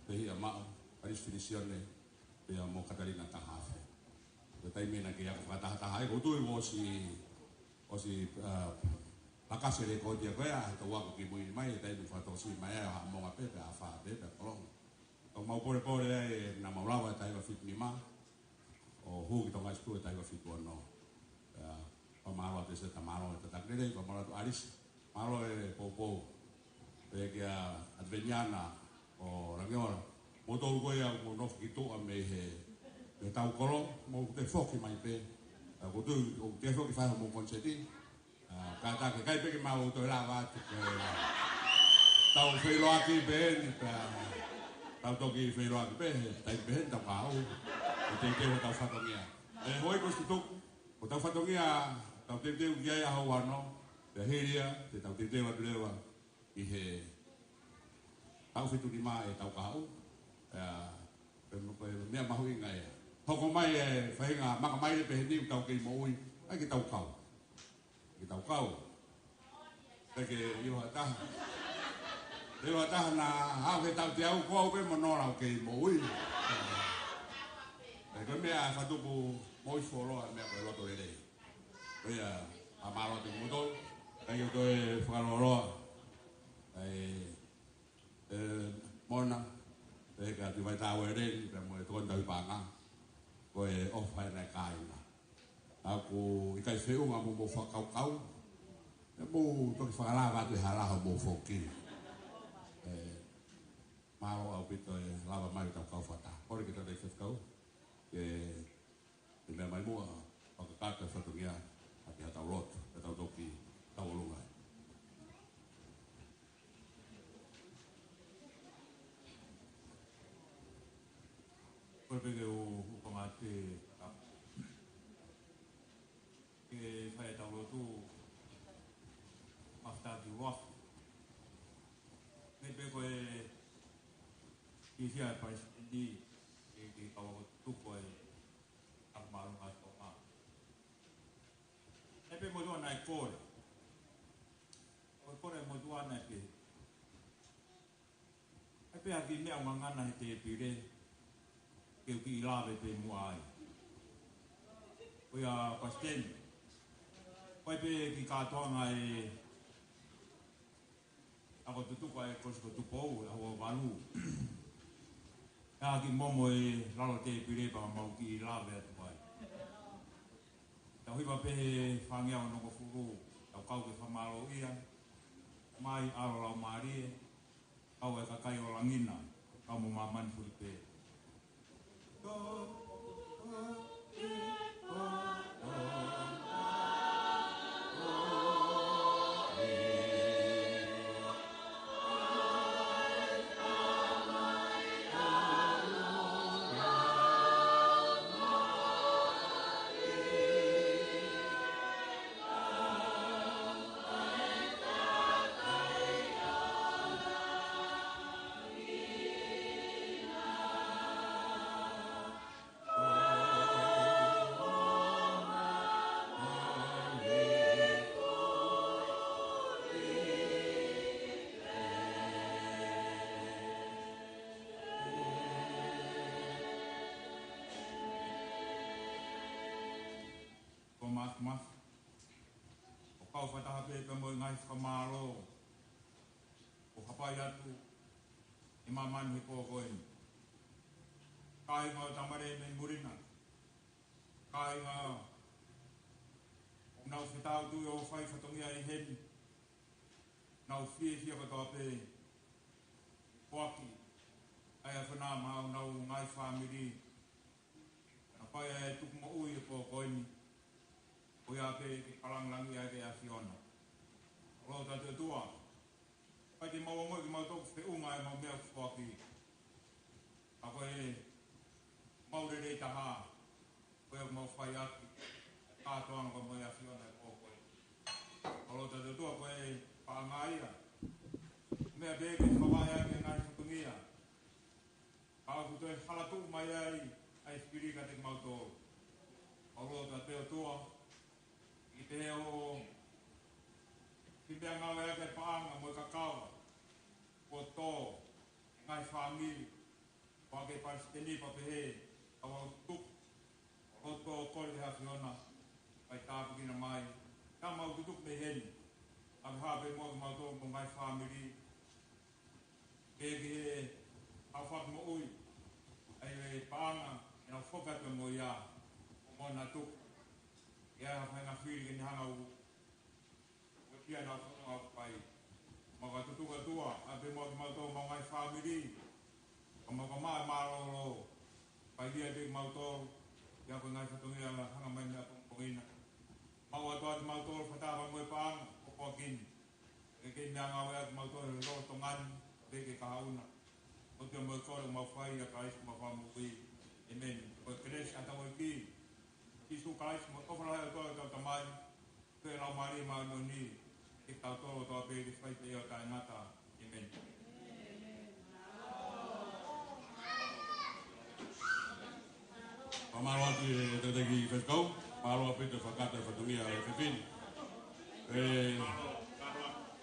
Pehiʻa Maʻu, Palisi Filisione, pea mo Katalina Tahafe. Ko e taimi naʻe kei ako fakatahataha ai, ʻoku ou tui ʻosi, ʻosi, ʻa, pakasi e lekooti ia ko ia, he tau ako kimui mai, he taimi fakatokosiʻi mai ai ʻa Haʻamonga pē, pea ʻAfa pē, pea Kolonga. ʻOku mau polepole ai, naʻa mau lava e taha hiva fitu nima, ʻo hū ki Tonga High School e taha hiva fitu ono. Pea, fakamālō atu ʻEseta, mālō e tataki lelei, fakamālō atu ʻAlisi, mālō e poupou. Pea kia Ataveniana ʻo Langiola. Mo tolu ko ia mo nofo ki tuʻa mei he, mei he tau kolo, mo te foki mai pē. ʻA, ʻoku ou tui, ʻoku te foki fai mo koniseti. ʻA, kātaki, ʻikai pē ke mau toe lava atu ke tau feiloaki pē eni, pea tau toki feiloaki pē, he taimi pē eni tau kahaʻu. ʻE teuteu hotau fatongia. ʻE hoi ko situ, hotau fatongia, tau teuteu ki ai ʻaho ua noa, pea hili ia, te tau teuteu atu leva, ʻi he taʻu fitu nima ʻe tau kahaʻu. ʻA, pea mo ko e meʻa mahuʻinga ia. Hoko mai e faʻahinga maka mai le pehē ni ʻoku tau kei moʻui, ʻai ke tau kau. Ke tau kau. Pea ke ʻilo ha taha. Leva taha na au he tau te au ko au pē mo Nola ʻoku kei moʻui. ʻE ko e meʻa fakatupu moʻui fuoloa meʻa ko e loto lelei. Ko ia, fakamālō atu kimoutolu. Kae ʻikai ke toe fakalōloa. ʻE, ʻe, Mona, ʻe ka ti vai tā uere, pea mo e tokoni tau i panga. Ko e ʻofa ʻena e kāinga. ʻOku ʻikai feʻunga mo hoʻomou fakakaukau. ʻE mou toki fakalava atu he hala hoʻomou foki. ʻE, mālō ʻaupito e lava mai ʻetau kau fakataha. Kole ke tau tau fatakau. Ke, ke meʻa mai muʻa, fakakakato e fatongia, ʻa ki ha tau lotu, ke tau toki, tau ʻolunga. Kole pē ke u, u pangate, ke fai ʻetau lotu, mafta ki uafu. Mei pē ko e, ki fia e palesiteni, ke, ke kau ako tuku e, ako mālō ngā tōma. ʻE pē motuʻa naʻe kole. ʻOku kole motuʻa naʻe pē. ʻE pē ʻa ki meʻa ʻo ngangana he tēpile. Ke u kiʻi lave pē muʻa ai. Ko ia palesiteni. Ko e pē ki kātoanga e ako tutuku ʻa e Kolisi ko Tupou, ʻa ua valu. ʻE ʻa ki momo e lalo tēpile pea mau kiʻi lave atu ai. Tau hiva pē he fāngeau nongofulu, tau kau ke fakamālōʻia, mai ʻAlo Laumālie, kau e kakai ʻo Langina, kau mo māmani fulipē. Ko Maf Maf, ʻoku kau fakataha pē pea mo e ngaahi fakamālō, ʻoku hapai atu, ʻi māmani he pō ko eni. Kāinga ʻo Tamale mei muli na. Kāinga ʻoku nau fetaulaki ʻo fai fatongia ʻi heni. Nau fiefia kotoa pē. Foaki. ʻA e ʻAfiona mo honau ngaahi fāmili. Naʻa pau ʻe tuku moʻui e pō ko eni. Ko ia pē ke palangilangiʻia ʻe he ʻAfiona. ʻOku lotu atu ʻOtua. ʻIkai te mau ongoʻi ke mau toki feʻunga ʻemau meʻa foaki. Ka ko e mau lelei taha. Ko ia mau fai ʻaki. Kātoanga ko e mau ʻAfiona e pō ko eni. ʻOku lotu atu ʻOtua ko e paʻanga ia. Meʻa pē ke fakavaʻe ʻaki e ngaahi fatongia. Ka ʻoku toe hala tuʻu mai ai, ʻa e fili kiate kimautolu. ʻOku lotu atu ʻOtua, ʻi te o, ki te ngāue ʻa e paʻanga mo e kakava, kuo tō, ngaahi fāmili, ʻo ake palesiteni pea pehē, ka mau tuku, ʻoku lotu ʻo kole ki he ʻAfiona, ʻai tāpuekina mai, ka mau tutuku mei heni, ʻa ke hape mo kimautolu mo e ngaahi fāmili, ke ke he ʻaofaki moʻui, ʻa e paʻanga, ʻe nau foki atu mo ia, ʻo mo na tuku. ʻI ai ha faʻahinga fili ke ne hanga ʻo, ʻo tia nau fono au pai. Mau ka tutuku ʻOtua, ʻa pē mo kimautolu mo e ngaahi fāmili, ka mau ka maʻa mālōlō, pai lia pē kimautolu, ʻi he ko e ngaahi fatongia hanga mai meʻa pongipongi na. Mau ʻOtua kimautolu, fakataha mo e paʻanga, ʻo poakini. Ke ke meʻangāueʻaki kimautolu he lolotonga ni, ke ke kahaʻu na. ʻOtua mo e kole ʻoku mau fai ʻia Kalaisi ko homau Fakamoʻui. ʻĒmeni. Ko e kelesi ʻa hotau ʻEiki Sīsū Kalaisi mo e ʻofa lahi ʻa e ʻOtua ko hotau Tamai, ko e Laumālie Māʻoniʻoni, ʻiate kitautolu kotoa pē ke fai pē ʻo taʻengata. ʻĒmeni. Fakamālō atu e toketā ki he faifekau, mālō ʻaupito e fakakakato e fatongia e fefine. E,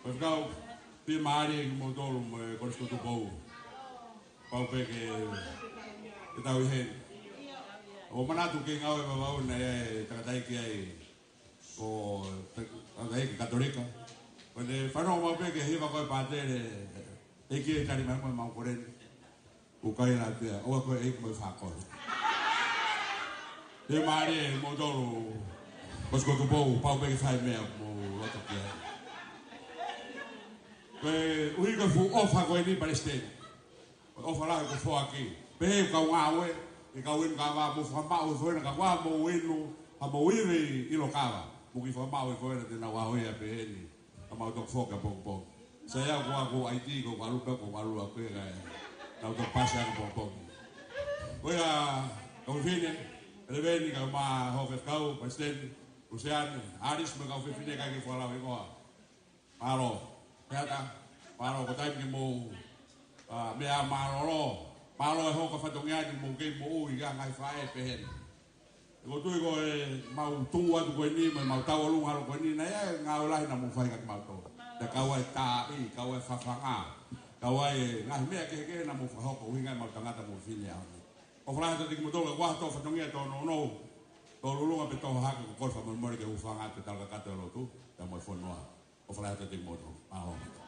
faifekau, Fiemālie kimoutolu mo e Kolisi ko Tupou. Pau pē ke, ke tau ʻi heni. ʻOku ou manatu ki he ngāue vavau naʻe ʻi ai e tangataʻeiki ai, ko e tangataʻeiki Katolika. Ko ʻene fanongo maʻu pē ki he hiva ko ē pātele, ʻEiki ē, tali mai mo e mau koleni. ʻOku ʻikai lava pea, ʻoua ko e ʻEiki mo e fakakolo. Fiemālie kimoutolu Kolisi ko Tupou, pau pē ke fai e meʻa ʻoku mou loto ki ai. Koeʻuhi ko e fuʻu ʻofa ko eni Palesiteni. Ko e ʻofa lahi kuo foaki. Pehē ki he kau ngāue, ki he kau inu kahaʻu, mou fakamaʻu e foena kahaʻu, mou inu, ha mou ivi ʻilo kava. Mou kiʻi fakamaʻu e foena te nau ʻaho ia pehē ni. Ka mau toki foki ʻapongipongi. Sai au ko ʻeku ʻaiti ko ʻeku ʻalu pē, ko ʻeku ʻalu au pē kae nau toki pasi ʻapongipongi. Ko ia, kau fefine, Leveni, kau mai hoʻo faifekau, Palesiteni, Luseane, Alice mo e kau fefine kae ke fakalauhingoa. Mālō, Peata, mālō ko e taimi ke mou, ʻa, meʻa mālōlō, mālō e hoko fatongia ni mou kei moʻui ki he ngaahi faʻē pehē ni. ʻOku ou tui ko e mau tuʻu atu ko eni, mo e mau tauʻolunga ʻalu ko eni, naʻe ʻi ai e ngāue lahi naʻa mou fai kia kimautolu. Naʻe kau ai e taaʻi, kau ai e fafanga, kau ai e ngaahi meʻa kehekehe naʻa mou fakahoko, ʻuhinga ʻemau tangata mo e fefine ʻaho ni. ʻOfa lahi atu kiate kimoutolu, ʻoku ʻi ai ha toe fatongia, toe nounou, toe lulunga pe toe hahake, ʻoku ou kole fakamolemole ke u hūfanga atu he talakakato e lotu, pea mo e fonua. ʻOfa lahi atu kiate kimoutolu. Mālō.